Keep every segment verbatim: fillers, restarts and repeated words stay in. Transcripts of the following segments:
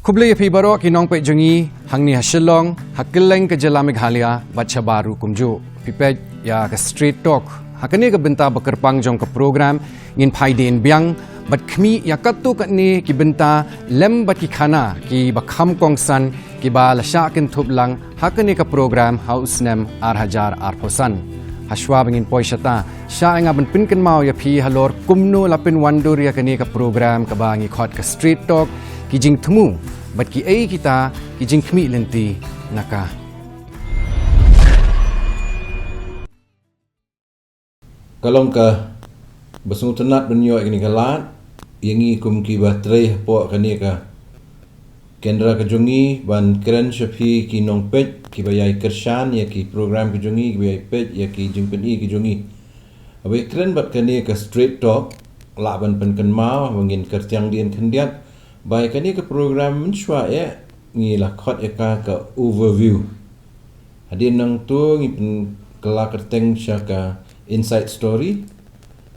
Khublei ïa phi baroh ki nongpeit jong ngi hangne ha Shillong, ha kylleng ka jylla Meghalaya bad shabar ruh kumjuh. Phi peit ïa ka Straight Talk ha kane ka bynta ba kyrpang jong ka program. Ngin phai dien biang bad khmih ïa katto katne ki bynta lem bad ki khana kiba kham kongsan kiba la shah kynthup lang ha kane ka program ha u snem ar hajar arphew san. Hashwa ba ngin poi shata, shah ïa nga ban pynkynmaw ïa phi halor kumno la pynwandur ïa kane ka program kaba ngi khot ka Straight Talk, ki jingthmu bad kiei kita ki jingkhmih lynti na ka. Ka long kaba sngewtynnat ban ïoh ïa kane ka lad ïa ngi kum kiba trei hapoh kane ka kendra ka jong ngi ban kren sha phi ki nongpeit kiba ïai kyrshan ïa ki program ki jong ngi, kiba ïai peit ïa ki jingpyni ki jong ngi. Haba ïakren bad kane ka Straight Talk, lah ban pynkynmaw ba ngin kyrtiang dien khyndiat ba ïa kane ka program mynshuwa eh ngi la khot ïa ka ka overview. Hadien nangto ngi pynkylla kyrteng sha ka inside story.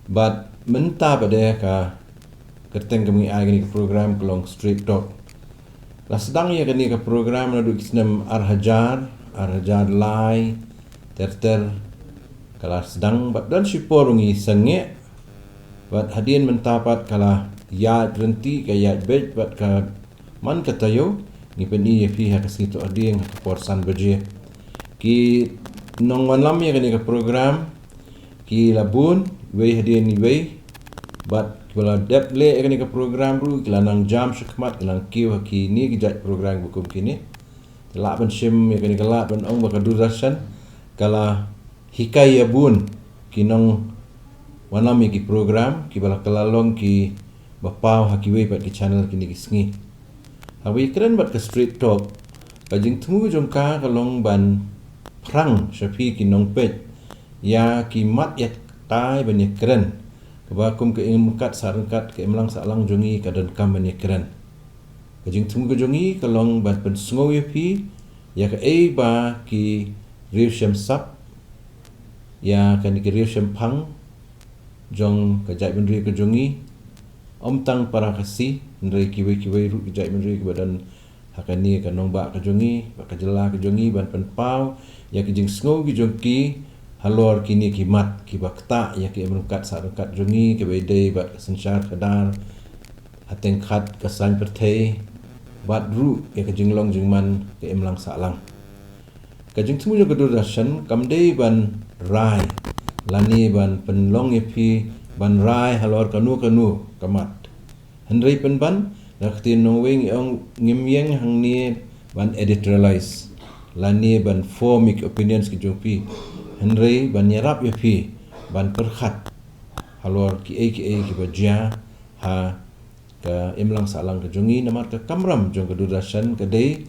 Bad mynta pat de ka kyrteng kaba ngi ai kane ka program ka long Straight Talk. La sdang ïa kane ka program naduh ki snem ar hajar, ar hajar lai ter ter. Ka la sdang bad don shipor ngi sangeh. Bad hadien mynta pat ka la ïaid rynti, ka ïaid beit bad ka man ka taïew ngi pyni ïa phi ha ka sngi Thohdieng ha ka por san baje. Ki nongwanlam ïa kane ka program ki la bun, iwei hadien iwei. Bad kiba la dep leh ïa kane ka program ruh ki la nang jam shakhmat, ki la nang kiew ha kine ki jait program ba kum kine. Lah ban shim ïa kane ka lad ban ong ba ka Doordarshan ka la hikai ïa bun ki nongwanlam ïa ki program kiba la kylla long kiba paw ha kiwei pat ki channel kine ki sngi. Haba ïakren bad ka Straight Talk, ka jingthmu jong ka ka long ban phrang sha phi ki nongpeit ïa ki mat ïa tai ban ïakren kaba kum ka imryngkat sah ryngkat, ka imlang sahlang jong ngi ka donkam ban ïakren. Ka jingthmu ka jong ngi ka long ban pynsngew ïa phi ïa kaei ba ki riew shemsap, ïa kane ki riew shemphang jong ka jaitbynriew ka jong ngi, ym tang para Khasi hynrei kiwei kiwei ruh ki jaitbynriew kiba don ha kane ka nongbah ka jong ngi bad ka jylla ka jong ngi, ban pynpaw ïa ki jingsngew ki jong ki halor kine ki mat kiba ktah ïa ka imryngkat sah ryngkat jong ngi kaba ïadei bad ka synshar khadar, ha teng khat ka saiñ pyrthei bad ruh ïa ka jinglong jingman ka imlang sahlang. Ka jingthmu jong ka Doordarshan kam dei ban rai lane ban pynlong ïa phi ban rai halor kano kano ka mat. Hynrei pynban, na ka ktien nongwei ngi ong ngim ïeng hangne ban editorialize lane ban form ïa ki opinions ki jong phi. Hynrei ban ïarap ïa phi ban pyrkhat halor kiei kiei kiba jia ha ka imlang sahlang ka jong ngi, namar ka kamram jong ka Doordarshan ka dei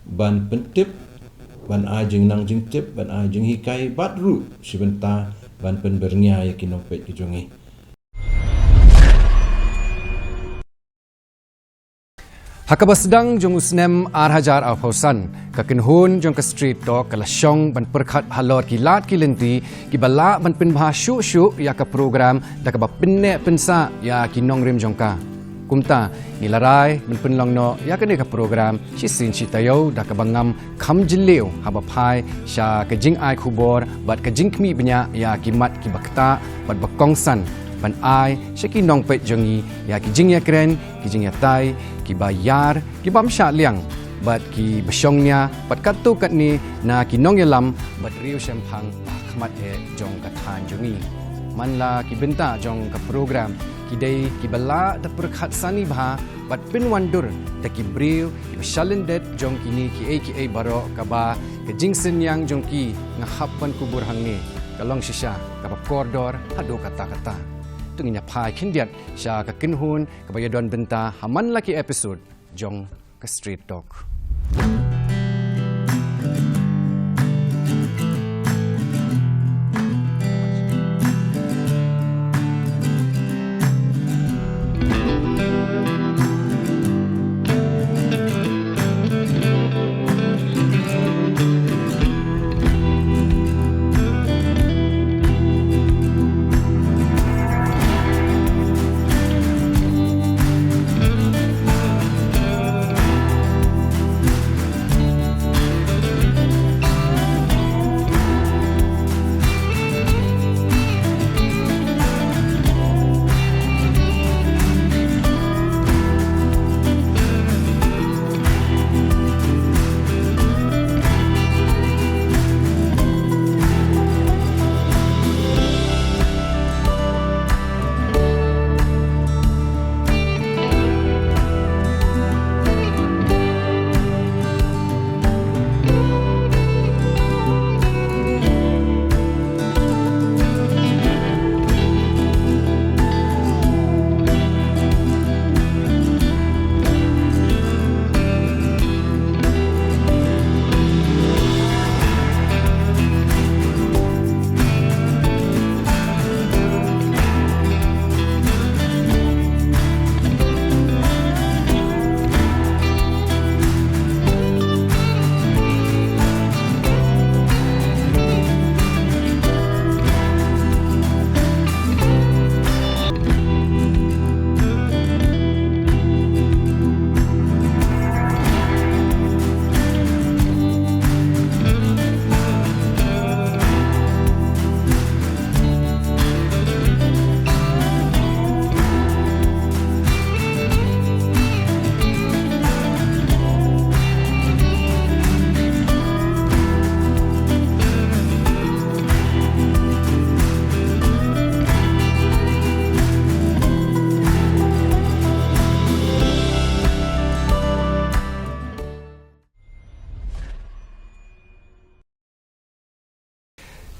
ban pyntip, ban ai jingnang jingtip, ban ai jinghikai bad ruh shi bynta ban pynbyrngia ïa ki nongpeit ki jong ngi. Ha kaba sdang jong u snem ar hajar arphew san, ka kynhun jong ka Straight Talk ka la shong ban pyrkhat halor ki lad ki lynti kiba lah ban pynbha shuh shuh ïa ka program da kaba pynneh pynsah ïa ki nongrim jong ka. Kumta ngi la rai ban pynlong noh ïa kane ka program shisien shi taïew da kaba ngam kham jylliew haba phai sha ka jingai khubor bad ka jingkhmih bniah ïa ki mat kiba ktah bad ba kongsan ban ai sha ki nongpeit jong ngi ïa ki jingïakren, ki jingïatai kiba ïar, kibym shah liang bad kiba shongnia bad katto katne na ki nongïalam bad riew shemphang ba ha khmat eh jong ka thaiñ jong ngi. Man la ki bynta jong ka program ki dei kiba lah da pyrkhat sani bha bad pynwandur da ki briew kiba shalyndet jong kine kiei kiei baroh kaba ka jingsynñiang jong ki nga hap ban kubur hangne ka long shisha kaba kordor haduh katta katta. To ngin ïa phai khyndiat sha ka kynhun kaba ïadon bynta ha man la ki episode jong ka Straight Talk.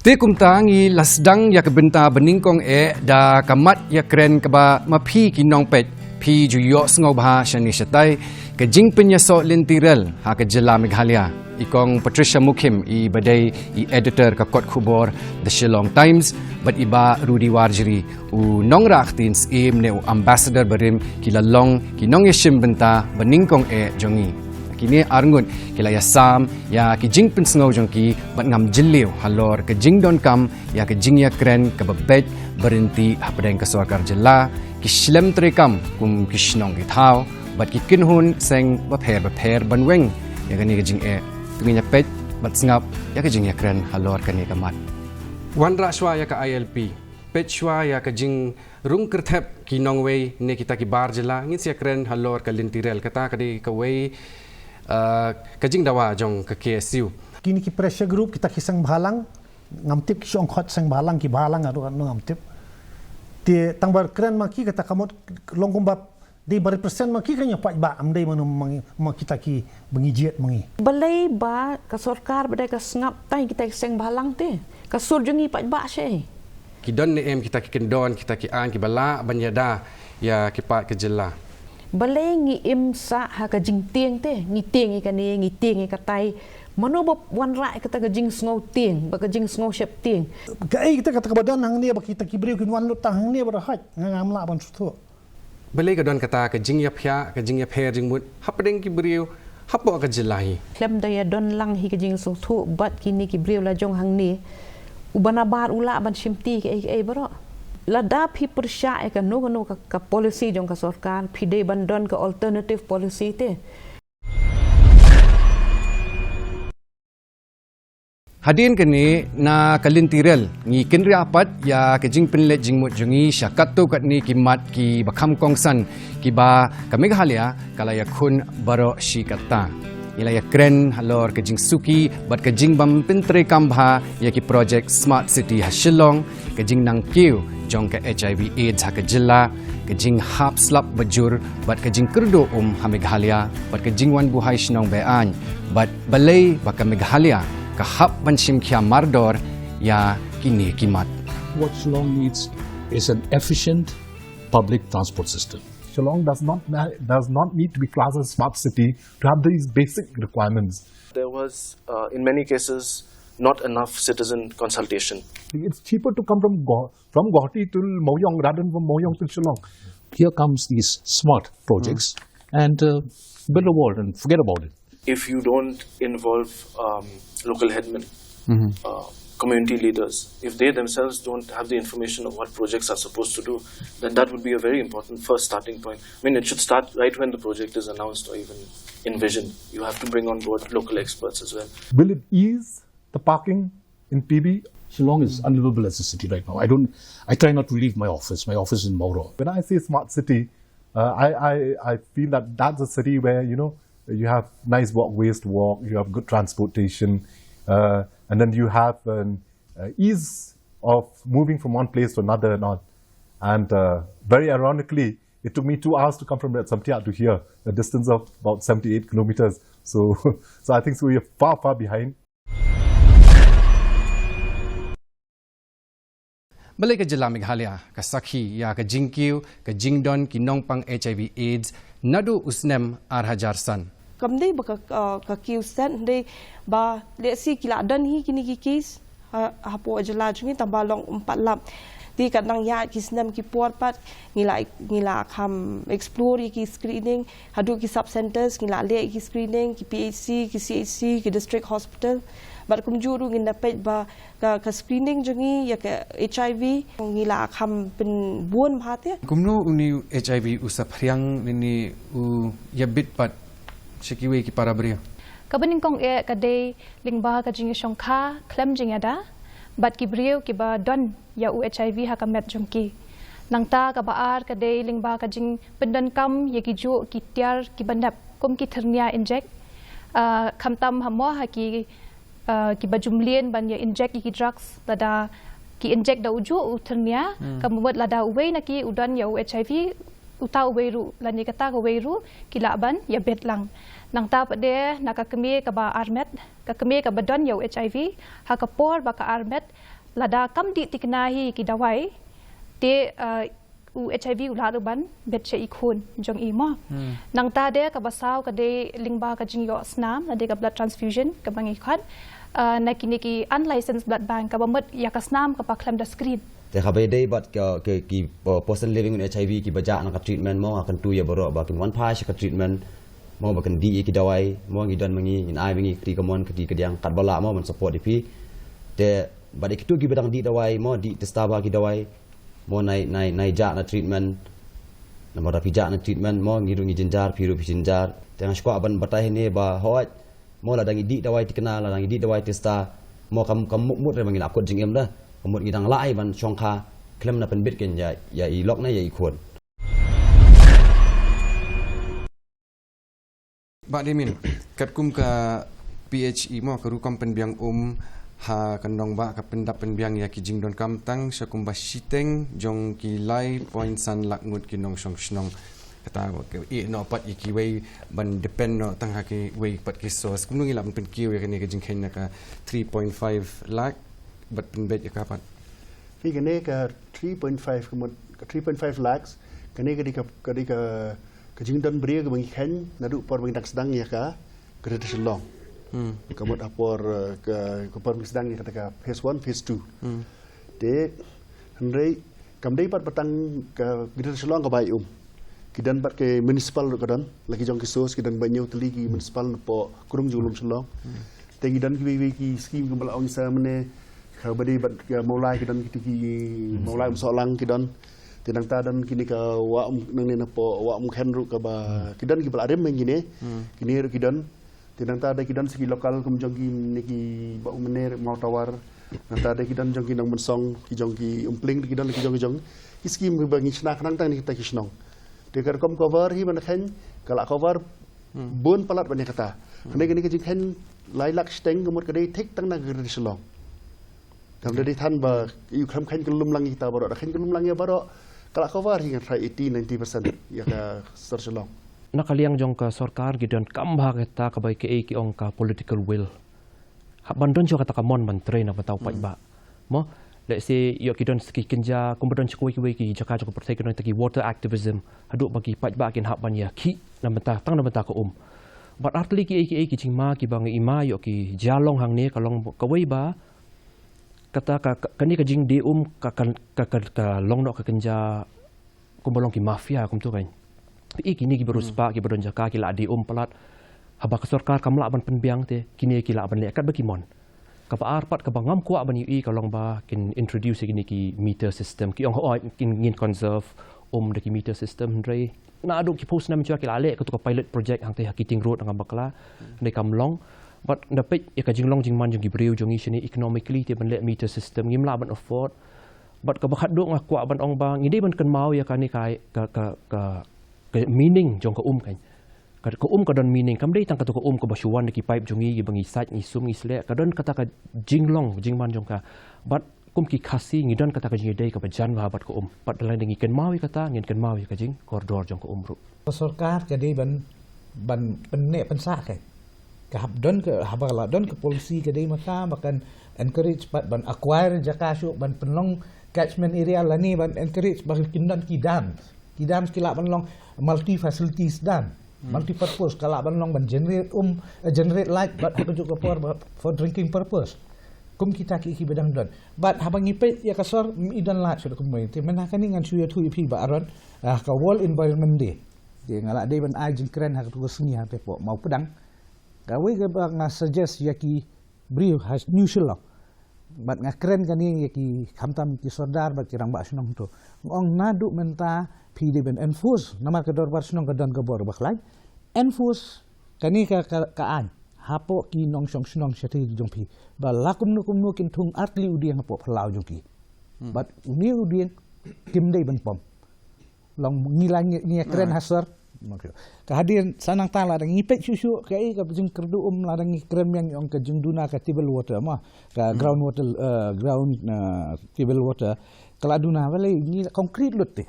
Te kumta ngi la sdang ïa ka bynta banyngkong eh da ka mat ïakren kaba ma phi ki nongpeit phi ju ïohsngew bha shane shatai, ka jingpynïasoh lynti rel ha ka jylla Meghalaya. I Kong Patricia Mukhim, i ba dei i editor ka kot khubor The Shillong Times, bad i Bah Rudy Warjri, u nongrah ktien syiem ne u ambassador barim, ki la long ki nongïashim bynta banyngkong eh jong ngi. Kine arngut ki la ïasam ïa ki jingpynsngew jong ki bad ngam jylliew halor ka jingdonkam ïa ka jingïakren kaba beit baryntih hapdeng ka sorkar jylla, ki shlem treikam kum ki shnong ki thaw bad ki kynhun seng bapher bapher ban weng ïa kane ka jingeh. To ngin ïa peit bad sngap ïa ka jingïakren halor kane ka mat. Wanrah shuwa ïa ka I L P, peit shuwa ïa ka jingrung kyrthep ki nongwei ne kita ki bar jylla, ngin sa ïakren halor ka lynti rel, kata ka dei kawei, uh, ka jingdawa jong ka K S U. Kine ki pressure group, kita ki seng bhalang, ngam tip ki shong khot seng bhalang, ki bhalang ado ngam tip. Te tang ba kren ma ki, kata ka mut long kumba dei ba represent ma ki, kan ïa paidbah, ym dei mano ma, ma kita ki ba ngi jied ma ngi. Balei ba ka sorkar ba dei ka sngap tang kita ki seng bhalang te? Ka sur jong ngi paidbah shi. Ki don ne em kita ki kyndon, kita ki aiñ kiba lah ban ïada ïa ki paid ka jylla? Balei ngi im sah ha ka jingtieng te, ngi tieng ïa kane, ngi tieng ïa katai? Mano ba wanrah ïa kata ka jingsngew tieng bad ka jingsngew sheptieng? Kaei kata, kata kaba don hangne ba kita ki briew kin wan lut tang hangne ba da hait, nga ngam lah ban sngewthuh. Balei ka don kata ka jingïaphiah, ka jingïapher jingmut hapdeng ki briew hapoh ka jylla hi? Khlem da ïadon lang hi ka jingsngewthuh bad kine ki briew la jong hangne, uba nabar u lah ban shimti kaei kaei baroh. Lada phi pyrshah ïa kano kano ka, ka policy jong ka sorkar, phi dei ban don ka alternative policy te. Hadien kane, na ka lynti rel, ngi kynriah pat ïa ka jingpynleit jingmut jong ngi sha katto katne ki mat kiba kham kongsan kiba ka Meghalaya ka la ïakhun baroh shi katta. Ngi la ïakren halor ka jingsuki bad ka jingbym pyntreikam bha ïa ki projek Smart City ha Shillong, ka jingnang kiew jong ka H I V AIDS ha ka jylla, ka jinghap slap bajur bad ka jingkyrduh um ha Meghalaya, bad ka jingwan buhai shnong be-aiñ, bad balei ba ka Meghalaya ka hap ban shim khia mardor ïa kine ki mat. What Shillong needs is an efficient public transport system. Shillong does not ma-, does not need to be classed as smart city to have these basic requirements. There was, uh, in many cases, not enough citizen consultation. It's cheaper to come from Guwah-, from Guwahati to Mawiong rather than from Mawiong to Shillong. Here comes these smart projects and, uh, build a wall and forget about it. If you don't involve, um, local headmen, uh, community leaders, if they themselves don't have the information of what projects are supposed to do, then that would be a very important first starting point. I mean, it should start right when the project is announced or even envisioned. You have to bring on board local experts as well. Will it ease the parking in P B? Shillong is unlivable as a city right now. I don't, I try not to leave my office. My office is in Mawroh. When I say smart city, uh, I, I, I feel that that's a city where, you know, you have nice walkways to walk, you have good transportation, uh, and then you have an, uh, ease of moving from one place to another and all. And, uh, very ironically, it took me two hours to come from Red Samtiat to here, a distance of about seventy-eight kilometers. So, so I think so we are far, far behind. Balei ka jylla Meghalaya ka sakhi ïa ka jingkiew, ka jingdon ki nongpang H I V AIDS naduh u snem ar hajar san? Kam dei ba ka, ka, ka kiew stet, dei ba lehse ki la don hi kine ki case ha, hapoh jylla jong ngi, tang ba long um pat lap. Te ka nang ïaid ki snem ki por pat, ngi la, ngi la kham explore ïa ki screening, haduh ki sub centers ngi la leh ïa ki screening, ki P H C, ki C H C, ki district hospital. Bad kumjuh ruh ngin da peit ba ka, ka screening jong ngi ïa ka H I V ngi la kham pynbun bha te. Kumno une u H I V u saphriang lane u ïabit pat sha kiwei ki para briew? Kaba nyngkong eh ka dei lyngba ka jingïashongkha khlem jingïada bad ki briew kiba don ïa u H I V ha ka met jong ki. Nangta kaba ar ka dei lyngba ka jingpyndonkam ïa kijuh ki tiar kiba nep kum ki thyrnia injek, ah, khamtam ha mo ha ki, ah, kiba ju mlien ban ïa injek ïa ki drugs, lada ki injek da ujuh u thyrnia, ka mut lada uwei na ki u don ïa u H I V, uta uwei ruh lane kata kawei ruh ki lah ban ïabit lang. Nangta pat de na ka kmie kaba armet, ka kmie kaba don ïa u H I V, ha ka por ba ka armet, Lada kam dih tikna hi ki dawai, te, uh, u HIV u lah ruh ban bet sha i khun jong i mo. Nangta de kaba saw ka dei lyngba ka jingïoh snam, lada ka blood transfusion kaba ngi khot, uh, na kine ki unlicensed blood bank, kaba mut ïa ka snam kaba khlem da screen. Te kaba dei bad ka, ka, ki, uh, person living with HIV kiba jah na ka treatment mo, nga kyntu ïa baroh ba kin wan phai sha ka treatment mo, ba kin dih ïa ki dawai mo, ngi don ma ngi, ngin ai ma ngi kti kamon kti kadiang katba lah mo ban support ïa phi. Te bad ïa kitu kiba dang dih dawai mo, dih tista ba ki dawai mo, nai, nai, nai jah na treatment. Namar da phi jah na treatment mo, ngi ruh ngi jynjar, phi ruh phi jynjar. Te nga sngewkwah ban batai hangne ba hooid mo, lada ngi dih dawai tikna, lada ngi dih dawai tista mo, kam, kam mut, mut re ba ngi la kut jingim da. Kam mut, ngi dang lah ai ban shongkha khlem da pynbit kein ïa, ïa i lok ne ïa i khun. Bah Deimin, katkum ka PHE mo, ka rukom pynbiang um ha ka nongbah, ka pyndap pynbiang ïa ki jingdonkam tang sha kumba shiteng jong ki lai point san lak ngut ki nongshong shnong. Kata ka, eh, noh pat ïa kiwei ban depend noh tang ha kiwei pat ki source. Kumno ngi lah ban pynkiew ïa kane ka jingkheiñ na ka three point five lakh bad pynbeit ïa ka pat? Phi, kane ka three point five, ka mut, ka three point five lakhs, kane ka dei ka, ka dei ka, ka jingdon briew kaba ngi kheiñ naduh por ba ngi dang sdang ïa ka Greater Shillong. Ka mut ha por, eh, ka, ka por ba ngi sdang ïa kata ka phase one, phase two. Te hynrei kam dei pat ba tang ka Greater Shillong kaba ai um. Ki don pat ki municipal ruh ka don, la ki jong ki source ki don ba hynñiew tylli ki municipal napoh krung jong lum Shillong. Te ngi don kiwei kiwei ki scheme kumba la ong sa mynne, kaba dei bad ka Mawlai, ki don kito ki Mawlai Umsohlang ki don. Te nangta don kine ka Wah Um, nangne napoh Wah Umkhen ruh kaba ki don kiba la rim ha kine. Kine ruh ki don. Te nangta da ki don sa ki local kum jong kine ki Bah Umner, Mawtawar. Nangta da ki don jong ki Nongmynsong, ki jong ki Umpling, ki don ki jong ki jong. Ki scheme ba ngi shna khnang tang na kita ki shnong. Te ka rukom cover hi ban kheiñ, ka la cover bun palat ban ïa kata. Hynrei kane ka jingkheiñ lai lak shiteng ka mut ka dei thik tang na ka Greater Shillong. Kam da dei than ba ïa u khlem kheiñ ka lum lang ïa kita baroh, da kheiñ ka lum lang ïa baroh, ka la cover hi ngan tharai eighty ninety percent ïa ka sor Shillong. Na ka liang jong ka sorkar ki donkam bha kata kaba ïa kaei ki ong ka political will. Hap ban don shuh kata ka mon ban trei na bynta u paidbah. Mo, let's say, ïoh ki don sa ki kynja, kumba don sha kiwei kiwei ki jaka jong ka pyrthei ki don kita ki water activism, haduh ba ki paidbah kin hap ban ïa khih na bynta, tang na bynta ka um. Bad ar tylli kiei kiei ki jingma kiba ngi i ma ïoh ki jia long hangne ka long kawei ba kata ka, ka, kane ka jingdie um ka, ka, ka, ka, ka long noh ka kynja kumba long ki mafia kumto kan. I kine kiba riewspah kiba don jaka ki la die um palat. Haba ka sorkar kam lah ban pynbiang te kine ki lah ban leh katba ki mon. Kaba ar pat kaba ngam kwah ban ïohi ka long ba kin introduce kine ki meter system, ki ong hooid kin ngin conserve um da ki meter system, hynrei naduh ki phew snem shuwa ki la leh kato ka pilot project hangtei ha Keating Road, ngan bakla. Hynrei kam long. Bad nga peit ïa ka jinglong jingman jong ki briew jong ngi shane economically te ban leh meter system ngim lah ban afford. Bad kaba khatduh nga kwah ban ong ba ngi dei ban kynmaw ïa kane ka, ka, ka, ka, ka meaning jong ka um kan. Ka, ka um ka don meaning, kam dei tang kato ka um kaba shu wan da ki pipe jong ngi, kiba ngi sait, ngi sum, ngi sleh, ka don kata ka jinglong jingman jong ka. Bad kum ki Khasi ngi don kata ka jingïadei kaba jan bha bad ka um. Bad lada ngi kynmaw ïa kata, ngin kynmaw ïa ka jingkordor jong ka um ruh. Ka sorkar ka dei ban, ban pynneh pynsah ka. Ka hap don ka, haba la don ka policy ka dei ma ka, ba kan encourage pat ban acquire jaka shuh, ban pynlong catchment area lane ban encourage ba kin don ki dam. Ki dam ki lah ban long multi facilities dam. Multi purpose, ka lah ban long ban generate um, eh, generate light, bad ha kajuh ka por ba for drinking purpose. Kum kita ki, kiba dang don. Bad haba ngi peit ïa ka sor, mm, i don light shuh da kumwei. Te mynta kane ngan shu ïathuh ïa phi Bah Aaron, ah, ka World Environment Day. Te nga la dei ban ai jingkren ha kato ka sngi hangtei hapoh Mawpdang. Kawei kaba nga suggest ïa ki briew ha New Shillong. Bad nga kren kane ïa ki khamtam ki sordar bad ki rangbah shnong to. Nga ong naduh mynta phi dei ban enforce, namar ka dorbar shnong ka don ka bor bakhlaiñ. Enforce kane ka, ka, ka aiñ hapoh ki nongshong shnong shatei jong phi. Ba la kumno kumno kin thung ar tylli u dieng hapoh phyllaw jong ki. Bad une u dieng kim dei ban pom. Long ngi la ngi, ngi kren ha sor. Ka hadien sa nangta lada ngi peit shuh shuh kaei ka jingkyrduh um, lada ngi kren biang ngi ong ka jingduna ka table water mo. Ka ground water, eh, ground, eh, table water. Ka la duna balei ngi la concrete lut te.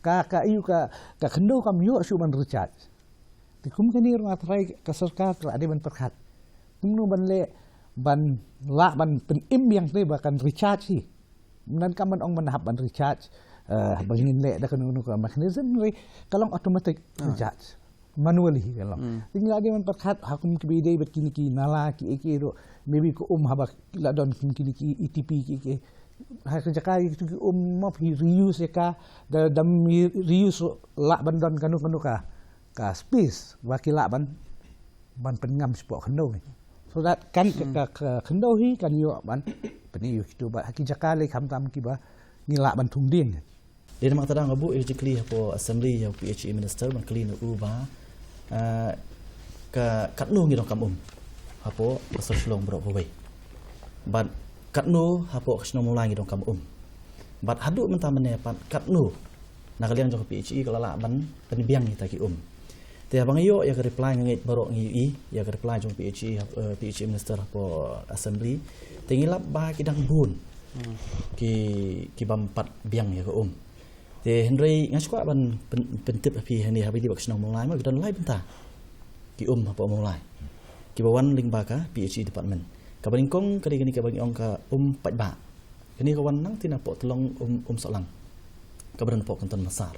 Ka, ka ïoh ka, ka khyndew kam ïoh shuh ban recharge. Te kum kane ruh nga tharai ka sorkar ka la dei ban pyrkhat. Kumno ban leh ban lah ban pynim biang te ba kan recharge hi. Mynta ka man ong man hap ban recharge, eh, ba ngin leh da kano kano ka mechanism ri ka long automatic recharge. Manually hi ka long. Te ngi la dei ban pyrkhat ha kum ki ba ïadei bad kine ki nala ki ïa ki ruh, maybe ka um haba la don kum kine ki E T P ki ïa ki. Ha ka jaka ïa ki um mo phi reuse ïa ka, da da mi reuse lah ban don kano kano ka ka space ba ki lah ban ban pynngam shapoh khyndew hi. So that kan ka, ka, ka khyndew hi kan ïoh ban pyni ïa kitu bad ha ki jaka lei khamtam kiba ngi lah ban thung dieng. Dei namar kata nga buh ïa ka jingkylli hapoh assembly ïa u P H E minister ban kylli na u ba, ah, ka katno ngi donkam um hapoh ka sor Shillong baroh kawei. Bad katno hapoh ka shnong Mawlai ngi donkam um. Bad haduh mynta mynne pat katno na ka liang jong ka P H E ka la lah ban pynbiang ïa kita ki um. Te haba nga ïoh ïa ka reply nga ngeit baroh ngi ïohi ïa ka reply jong P H E, eh, P H E minister hapoh assembly. Te ngi lap ba ki dang bun ki, ki bym pat biang ïa ka um. Te hynrei nga sngewkwah ban pyn-, pyntip ha phi hangne haba ïadei bad ka shnong Mawlai mo ki don lai bynta ki um hapoh Mawlai kiba wan lyngba ka P H E department. Kaba nyngkong ka dei kane kaba ngi ong ka um paidbah. Kane ka wan nangta napoh Tlong Um, Umsohlang kaba don hapoh Kynton Massar.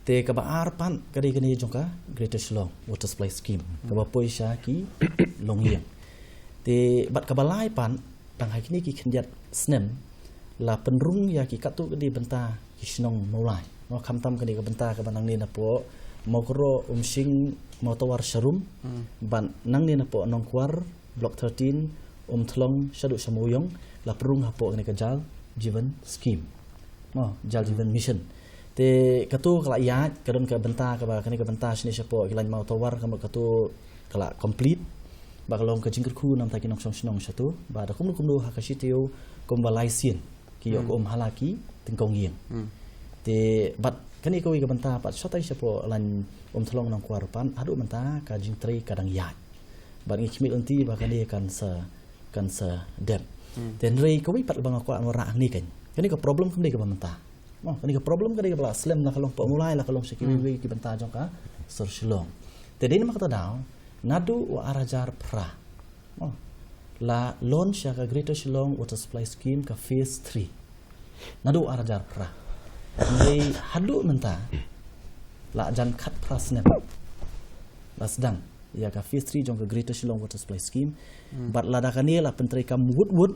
Te kaba ar pat ka dei kane jong ka Greater Shillong Water Supply Scheme kaba poi sha ki longïing. Te bad kaba lai pat tang ha kine ki khyndiat snem la pynrung ïa ki katto katne bynta ki shnong Mawlai. Mo khamtam kane ka bynta kaba nangne napoh Mawkroh, Umshing, Mawtawar, Sharum, bad nangne napoh Nongkwar, Block thirteen, Umthlong shaduh sha Mawiong, la pynrung hapoh kane ka Jal Jeevan Scheme. Mo, Jal Jeevan Mission. Te kato ka la ïaid, ka don ka bynta kaba, kane ka bynta shane shapoh ki lain Mawtawar, ka mut kato ka la complete. Ba ka long ka jingkyrkhu na ka bynta ki nongshong shnong shato, ba da kumno kumno ha ka shi taïew kumba lai sien ki ïoh ka um ha la ki tyngkong ïing. Te bad kane kawei ka bynta pat shatai shapoh lain Umthlong, Nongkwar pat haduh mynta ka jingtrei ka dang ïaid. Bad ngi khmih lynti ba kane kan sa, kan sa dep. Te hynrei kawei pat ba nga kwah ban rah hangne kan, kane ka problem kam dei kaba mynta. Mo, kane ka problem ka dei kaba la slem la ka long hapoh Mawlai la ka long sha kiwei kiwei ki bynta jong ka sor Shillong. Te dei namar kata daw naduh u ar hajar phra, mo, la launch ïa ka Greater Shillong Water Supply Scheme ka phase three. Naduh ar hajar phra. Hynrei haduh mynta la jan khatphra snem la sdang ïa ka phase three jong ka Greater Shillong Water Supply Scheme. Bad lada kane la pyntreikam wut wut,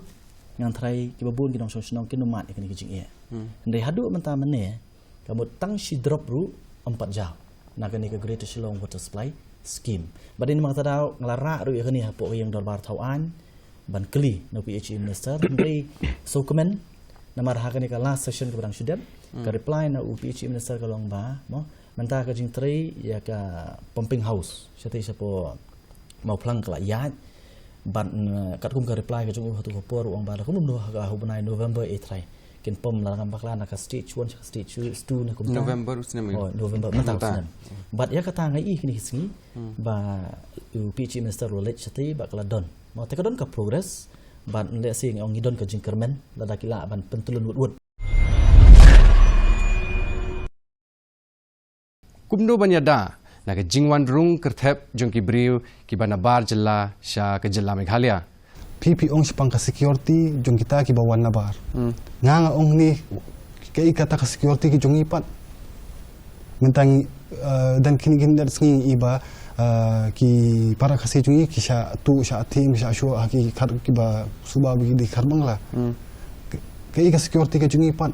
ngan tharai kiba bun ki nongshong shnong kin ym mad ïa kane ka jingeh. Hynrei haduh mynta mynne ka mut tang shi drop ruh ym pat jaw na kane ka Greater Shillong Water Supply Scheme. Bad dei namar kata daw nga la rah ruh ïa kane hapoh ka ïing dorbar thaw aiñ ban kylli na u P H E minister. Hynrei sngewkmen namar ha kane ka last session kaba dang shu dep, ka reply na u P H E minister ka long ba, mo, mynta ka jingtrei ïa ka pumping house shatai shapoh Mawphlang ka la ïaid. Bad, mm, katkum ka reply ka jong u ha tu ka por u ong ba da kumno ha ka, ha u bnai November, eh, trai kin pom la ngam bakla na ka stage one sha ka stage two na kumta. November u snem. Oh, November mynta u snem. Bad ïa kata nga i kine ki sngi ba u P H E minister u la leit shatai bad ka la don. Mo, te ka don ka progress bad lehse nga ong ngi don ka jingkyrmen lada ki lah ban pyntylun wut wut. Kumno ban ïada na ka jingwan rung kyrthep jong ki briew kiba nabar jylla sha ka jylla Meghalaya? Phi phi ong shaphang ka security jong kita kiba wan nabar. Nga nga ong ni kaei kata ka security ki jong ngi pat. Mynta ngi, eh, dang kine kine da sngi iba, eh, ki para Khasi jong ngi ki shah tuh shah thim ki shah shuh ha ki khar kiba suba ba ki dei khar Bangla. Kaei ka security ka jong ngi pat.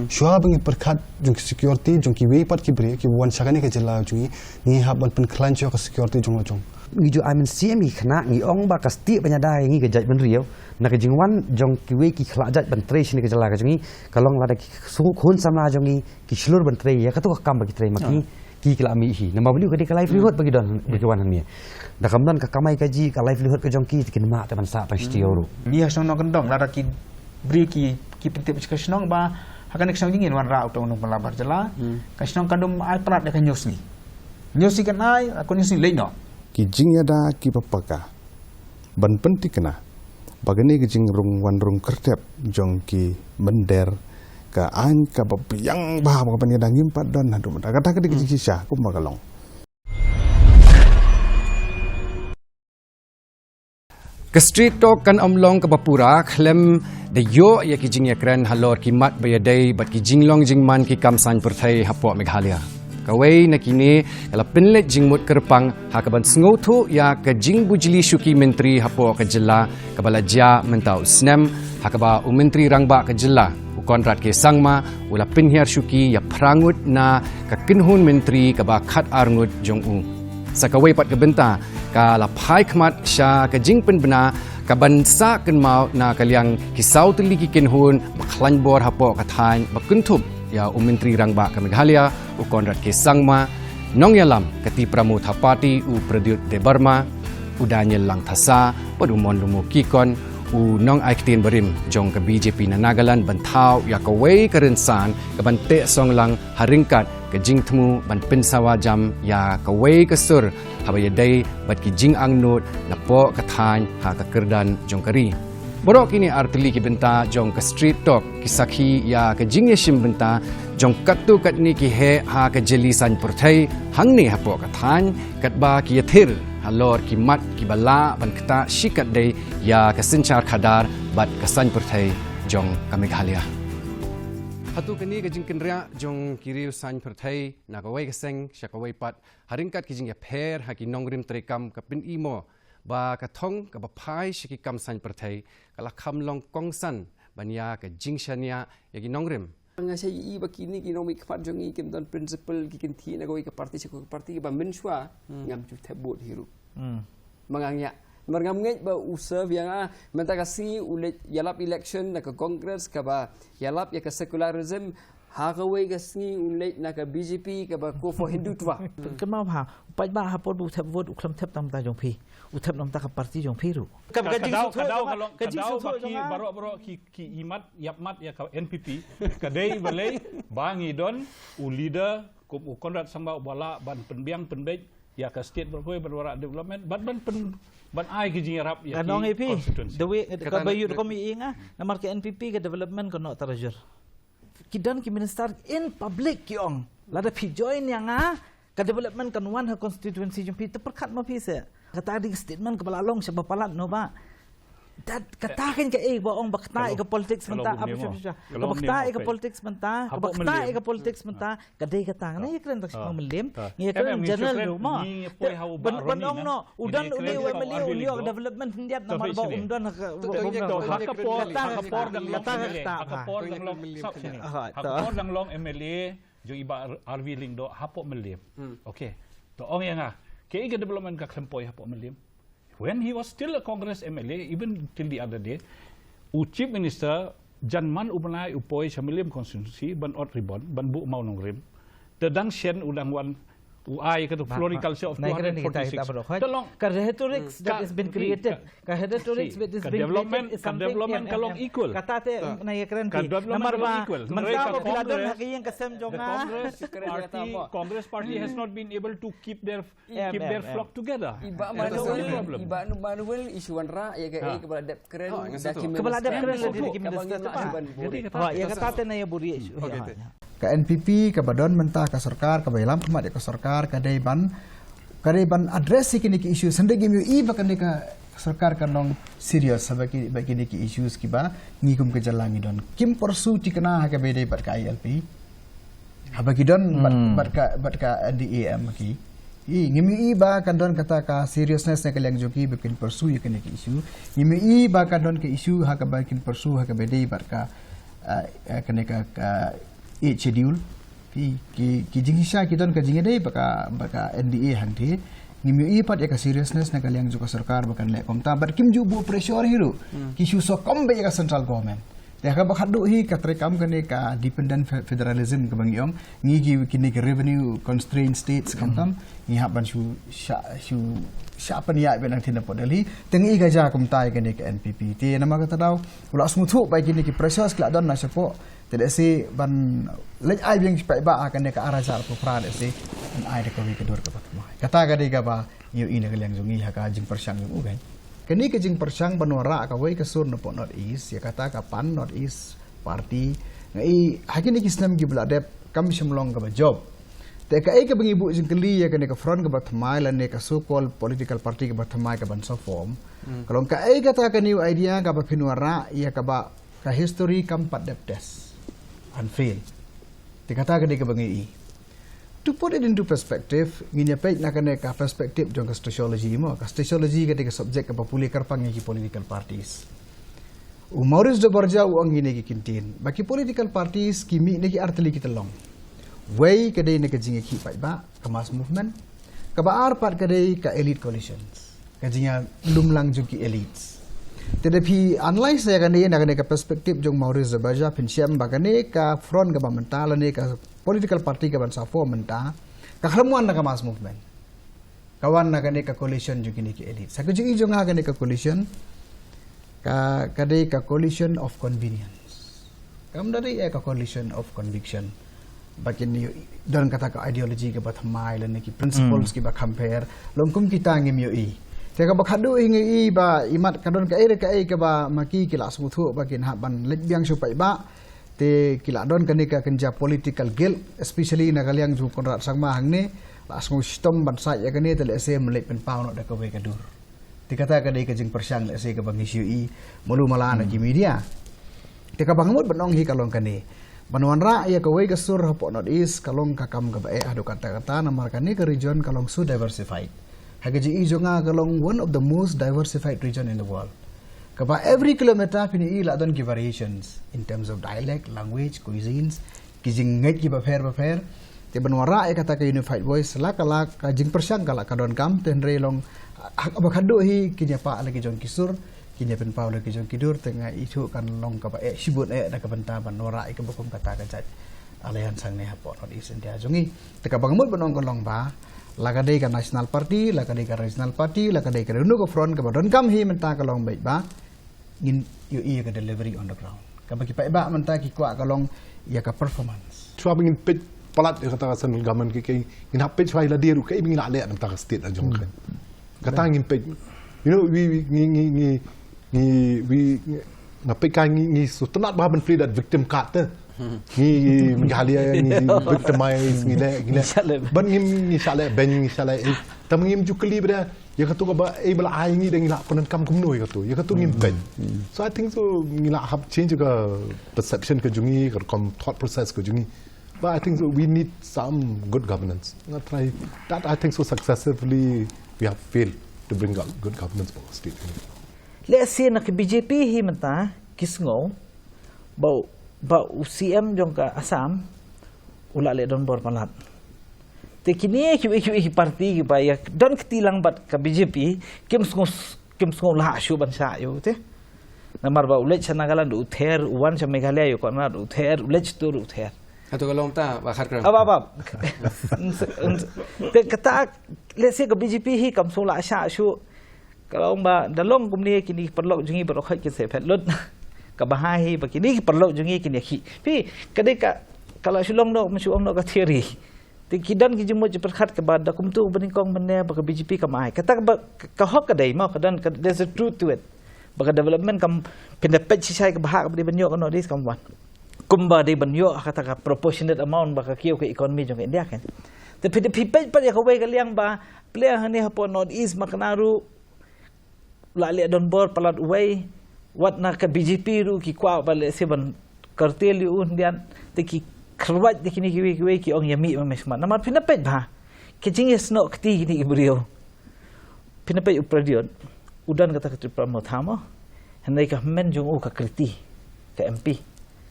Shuwa ba ngi pyrkhat jong ki security jong kiwei pat ki briew kiba wan sha kane ka jylla jong ngi, ngi hap ban pynkhlaiñ shuwa ka security jong la jong. Ngi ju ai mynsiem ïa ki khynnah, ngi ong ba ka stieh ban ïada ïa ngi ka jaitbynriew na ka jingwan jong kiwei ki khynnah jait ban trei shane ka jylla ka jong ngi, ka long lada ki khun samla jong ngi ki shlur ban trei ïa kato ka kam ba ki trei ma ki, ki ki la mih hi. Namar balei ka dei ka livelihood ba ki don, ba ki wan hangne. Da kam don ka kamai kajih, ka livelihood ka jong ki, te kin mad te ban sah tang shi taïew ruh. Ngi ha shnong Nongkyndong lada ki briew ki, ki pyntip sha ka shnong ba ha kane ka shnong jong ngi ngin wanrah uta u nongpynlong nabar jylla. Ka shnong kan ym ai palat da ka hynñiew sngi. Hynñiew sngi kan ai, ha ka hynñiew sngi leit noh. Ki jingïada kiba paka ban pynthikna ba kane ka jingrung wan rung kyrthep jong ki mynder ka aiñ kaba biang bha ba ka ban ïada ngim pat don haduh mynta. Kata ka dei ka jingshisha kumba ka long. Ka Street Talk kan ym long kaba pura khlem da ïoh ïa ki jingïakren halor ki mat ba ïadei bad ki jinglong jingman ki kam saiñ pyrthei hapoh Meghalaya. Kawei na kine ka la pynleit jingmut kyrpang ha kaban sngewthuh ïa ka jingbujli shuki myntri hapoh ka jylla kaba la jia mynta u snem, ha kaba u Myntri Rangbah ka jylla u Conrad K Sangma u la pynhiar shuki ïa phra ngut na ka kynhun myntri kaba khatar ngut jong u. Sa kawei pat ka bynta, ka la phai khmat sha ka jingpynbna kaban sah kynmaw na ka liang ki saw tylli ki kynhun ba khlaiñ bor hapoh ka thaiñ ba kynthup ïa u Myntri Rangbah ka Meghalaya u Conrad K Sangma, nongïalam ka Tipra Motha Party u Pradyut Debbarma, u Daniel Langthasa bad u Monlumo Kikon, u nongai ktien barim jong ka B J P na Nagaland, ban thaw ïa kawei ka rynsan kaban teh song lang ha ryngkat ka jingthmu ban pynsawa jam ïa kawei ka sur haba ïadei bad ki jingangnud napoh ka thaiñ ha ka kyrdan jong ka ri. Baroh kine ar tylli ki bynta jong ka Street Talk ki sakhi ïa ka jingïashim bynta jong katto katne ki heh ha ka jylliew saiñ pyrthei hangne hapoh ka thaiñ, katba ki ïathir halor ki mat kiba lah ban ktah shikatdei ïa ka synshar khadar bad ka saiñ pyrthei jong ka Meghalaya. Hato kane ka jingkynriah jong ki riew saiñ pyrthei na kawei ka seng sha kawei pat ha ryngkat ki jingïapher ha ki nongrim treikam ka pyni mo ba ka thong kaba phai sha ki kam saiñ pyrthei ka la kham long kongsan ban ïa ka jingshaniah ïa ki nongrim? Nga shai ïa ba kine ki nongmihkhmat jong ngi kim don principle, ki kynthih na kawei ka party sha kawei ka party, kaba mynshuwa ngam ju thep vote hi ruh. Ma nga ngiah, namar ngam ngeit ba u serve ïa nga. Mynta ka sngi u leit ïalap election na ka Congress kaba ïalap ïa ka secularism, ha kawei ka sngi u leit na ka B J P kaba go for Hindutva. Kynmaw bha, u paidbah ha por ba u thep vote u khlem thep tang mynta jong phi, u thep na mynta ka party jong phi ruh. Ka, ka, ka daw, ka daw, ka long, ka daw ba ki baroh, baroh ki, ki imat, ïap mat ïa ka N P P. Ka dei balei ba ngi don u leader kum u Conrad Sangma uba lah ban pynbiang pynbeit ïa ka state, ban pynbiang, ban wanrah development, ban, ban pyn, ban ai ki jingïarap ïa ki constituency. Ka nong ïa phi, the way, ka ba ïoh rukom ïa nga, namar ka N P P ka development ka noh tarajur. Ki don ki minister in public ki ong, lada phi join ïa nga, ka development kan wan ha constituency jong phi. Te pyrkhat ma phi se. Kata dei ka statement kaba la long shaba palat noh ba. Kata kan ka ei ba ong ba kata ei ka politics mynta. Kaba kata ei ka politics mynta. Kaba kata ei ka politics mynta. Ka dei kata ngan ïakren tang sha Mylliem. Ngi ïakren general ruh mo. Ban ong noh u don u ne u M L A u leh development khyndiat namar ba um don ha ka por, ha ka por dang long, ha ka por dang long, ha ka por dang long M L A jong i Bah R V Lyngdoh hapoh Mylliem. Okay. To ong ïa nga, kaei ka development ka khlem poi hapoh Mylliem? When he was still a Congress M L A, even till the other day, u Chief Minister jan man u bnai u poi sha Mylliem constituency ban ot ribbon, ban buh mawnongrim. Te dang shen u dang wan u ai ka floriculture of two hundred forty-six. Te long ka rhetorics that has been created. Ka rhetorics with this being created is something, ka development ka long equal. Kata te na ïakren ka development ka long equal. Mynta ka phi la don ha ka ïing ka sem jong nga. Congress party, Congress party has not been able to keep their, keep their flock together. I Bah Manuel, i Bah Manuel i shu wanrah ïa ka, ïa kaba la dep kren da ki minister. Kaba la dep kren da ki minister. Ïa kata te na ïa buri. Ka N P P kaba don mynta ka sorkar, kaba ïalam khmat ïa ka sorkar, ka dei ban, ka dei ban address ïa kine ki issues. Hynrei ngim ïohi ba kane ka sorkar kan long serious ha ba ki, ba kine ki issues kiba ngi kum ka jylla ngi don. Kim pursue thikna ha kaba ïadei bad ka I L P. Haba ki don bad, bad ka, bad ka N D A M ki. Ngim ïohi ba kan don kata ka seriousness na ka liang jong ki ba kin pursue ïa kine ki issue. Ngim ïohi ba kan don ka issue ha kaba kin pursue ha kaba ïadei bad ka, ah, kane ka, ka Eighth Schedule. Ki, ki, ki jingshisha ki don ka jingïadei bad ka, bad ka N D A hangtei. Ngim ïohi pat ïa ka seriousness na ka liang jong ka sorkar ba kan leh kumta. Bad kim ju buh pressure hi ruh. Ki shu sngewkhia beit ïa ka central government. Te ha kaba khatduh hi ka treikam kane ka dependent federalism kaba ngi ong. Ngi ki, kine ki revenue constrained states khamtam. Ngi hap ban shu shah, shu shah pynïaid beit nangtei napoh Delhi. Te ngi ka jia kumta ïa kane ka N P P. Te namar kata daw u la sngewthuh ba kine ki pressures ki la don na shapoh. Te lehse ban leit ai biang shaphang ba ha kane ka ar hajar arphew phra lehse ban ai da kawei ka dur kaba thymmai. Kata ka dei kaba ngi ïohi na ka liang jong ngi ha ka jingpyrshang jong u kan. Kane ka jingpyrshang ban wanrah kawei ka sur napoh North East, ïa kata ka pan North East Party. Nga i ha kine ki snem kiba la dep kam shym long kaba jop. Te kaei kaba ngi buh jingkylli ïa kane ka front kaba thymmai lane ka so-called political party kaba thymmai kaban sa form, ka long kaei kata ka new idea kaba phin wanrah ïa kaba ka history kam pat dep test and fail. Te kata ka dei kaba ngi i. To put it into perspective, ngin ïa peit na kane ka perspective jong ka sociology mo. Ka sociology ka dei ka subject kaba pule kyrpang ïa ki political parties. U Maurice de Borja u ong kine ki kyntien ba ki political parties ki mih na ki artylli ki tyllong. Wei ka dei na ka jingïakhih paidbah, ka mass movement. Kaba ar pat ka dei ka elite coalitions, ka jingïalumlang jong ki elites. Te da phi analyse ïa kane na kane ka perspective jong Maurice de Borja, phin shem ba kane ka front kaba mynta lane ka political party kaban sa form mynta ka khlem wan na ka mass movement. Ka wan na kane ka coalition jong kine ki elite. Sa ka jong i jong nga kane ka coalition ka, ka dei ka coalition of convenience. Kam da dei ka coalition of conviction. Ba kin ïoh don kata ka ideology kaba thymmai lane ki principles kiba kham pher. Long kum kita ngim ïohi. Te kaba khadduh hi ngi i ba imat ka don kaei re kaei kaba ma ki ki la sngewthuh ba kin hap ban leit biang shuh paidbah. Te ki la don kane ka kynja political guilt, especially na ka liang jong Conrad Sangma hangne, la sngew shitom ban sait ïa kane te lehse ym leit pynpaw noh da kawei ka dur. Te kata ka dei ka jingpyrshang lehse kaba ngi shu i malu mala na ki media. Te kaba nga mut ban ong hi ka long kane. Ban wanrah ïa kawei ka sur hapoh North East ka long ka kam kaba eh haduh katta katta namar kane ka region ka long so diversified. Ha ka jingïohi jong nga ka long one of the most diversified region in the world. Kaba every kilometer phin i la don ki variations in terms of dialect, language, cuisines, ki jingngeit kiba pher ba pher. Te ban wanrah ïa kata ka unified voice la ka la ka jingpyrshang ka la ka donkam te hynrei long ha kaba khadduh hi kin ïa pah la ki jong ki sur, kin ïa pynpaw la ki jong ki dur te nga ithuh kan long kaba eh shibun eh da ka bynta ban wanrah ïa kaba kum kata ka jait alliance hangne hapoh North East India jong ngi. Te kaba nga mut ban ong ka long ba la ka dei ka national party, la ka dei ka regional party, la ka dei ka Renew ka front kaba donkam hi mynta ka long beit ba ngin ïohi ïa ka delivery on the ground. Kaba ki paidbah mynta ki kwah ka long ïa ka performance. Shuwa ba ngin peit palat ïa kata ka central government ki, ki ngin hap peit shuwa ïa lade ruh kaei ba ngi la leh na bynta ka state la jong ka. Kata ngin peit. You know, we, we, ngi, ngi, ngi, ngi, we, ngi, nga peit ka ngi, ngi sngewtynnat bha ban play that victim card te. Ngi, ngi, Meghalaya, ngi, ngi victimize, ngi leh, ngi leh. Ngi shah leh. Ban ngim, ngi shah leh, ban ngi shah leh. Eh, tam ngim ju kylli ba da, ïa katu kaba, eh, ba la ai ngi da ngi la pyndonkam kumno ïa katu. Ïa katu ngim peit. So I think so, ngi la hap change ka perception ka jong ngi, ka rukom thought process ka jong ngi. But I think so, we need some good governance. Nga try that, I think so, successively we have failed to bring up good governance for our state. Lehse na ka B J P hi mynta ki sngew ba u, ba u C M jong ka Assam u la leh donbor palat. Te kine kiwei kiwei ki party kiba ïa don kti lang bad ka B J P kim sngew, kim sngew lah shuh ban shah ïa u te. Namar ba u leit sha Nagaland u ther, u wan sha Meghalaya ïa u Conrad u ther, u leit sha Tur u ther. Hato ka long ta ba khat kram. Ap ap ap. Te kata lehse ka B J P hi kam sngew lah shah shuh. Ka long ba da long kumne kine ki paralok jong ngi baroh khoit kin sa phet lut. Kaba bha hi ba kine ki paralok jong ngi kin ïakhih. Phi, ka dei ka, ka la shu long noh, ma shu ong noh ka theory. Te ki don ki jingmut jingpyrkhat kaba da kumtu ba nyngkong mynne ba ka B J P kam ai. Kata kaba ka hok ka dei mo, ka don ka, there's a truth to it. Ba ka development kam, phin da peit shisha kaba hok kaba dei ban ïoh ka North East kam wan. Kumba dei ban ïoh ha kata ka proportionate amount ba ka kiew ka economy jong ka India kan. Te phi da phi peit pat ïa kawei ka liang ba plie hangne hapoh North East ma kane ruh la leh donbor palat uwei, wat na ka B J P ruh ki kwah ba lehse ban curtail ïa u hyndiat, te ki kyrwat da kine kiwei kiwei ki ong ïa mih ma me smat. Namar phin da peit bha ka jingïasnoh kti kine ki briew. Phin da peit u Prayut, u don kata ka Tipra Motha mo. Hynrei ka hynmen jong u ka Kriti, ka M P,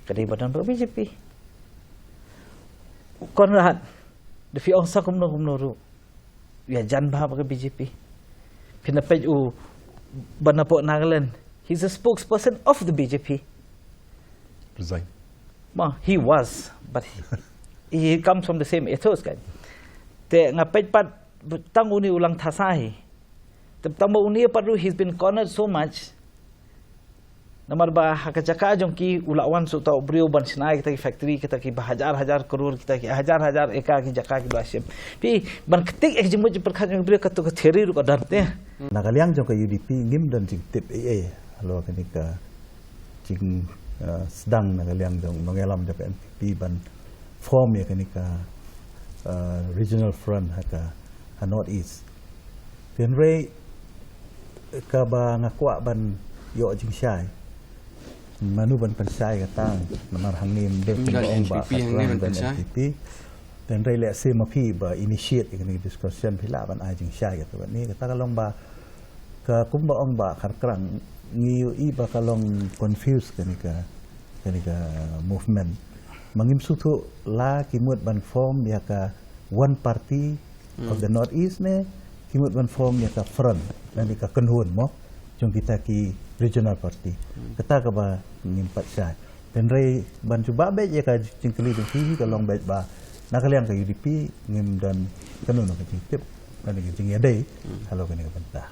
ka dei ba don ba ka B J P. U Conrad, da phi ong sa kumno kumno ruh. Ïa jan bha ba ka B J P. Phin da peit u ba napoh Nagaland. He's a spokesperson of the B J P. Resign. Ma, he was, but he, he comes from the same ethos kan. Te nga peit pat tang une u Langthasa hi. Te tang ba une pat ruh he's been cornered so much. Namar ba ha ka jaka jong ki u la wan shuh uta u briew ban shna ïa kita ki factory, kita ki ba hajar hajar klur, kita ki hajar hajar eka ki jaka ki ba shim. Phi ban ktik ïa ki jingmut jingpyrkhat jong ki briew, kato ka theory ruh ka don te. Na ka liang jong ka U D P ngim don jingtip ei ei halor kane ka jing, eh, sdang na ka liang jong nongïalam jong ka N P P ban form ïa kane ka uh, regional front ha ka, ha North East. Hynrei kaba nga kwah ban ïoh jingshai, mano ban pynshai kata, namar hangne mynta phi ong ba N P P, hangne ban pynshai. Hynrei lehse ma phi ba initiate ïa kane ka discussion, phi lah ban ai jingshai kata, ne kata ka long ba ka, kumba ong Bah Kharkrang, ngi ïohi ba ka long confuse kane ka, kane ka movement. Ma ngim sngewthuh la ki mut ban form ïa ka one party of the North East ne ki mut ban form ïa ka front, lane ka kynhun mo jong kita ki regional party. Kata kaba ngim pat shai. Hynrei ban jubab beit ïa ka jingkylli jong phi, ka long beit ba na ka liang ka U D P ngim don kano kano ka jingtip lane ka jingïadei halor kane ka bynta.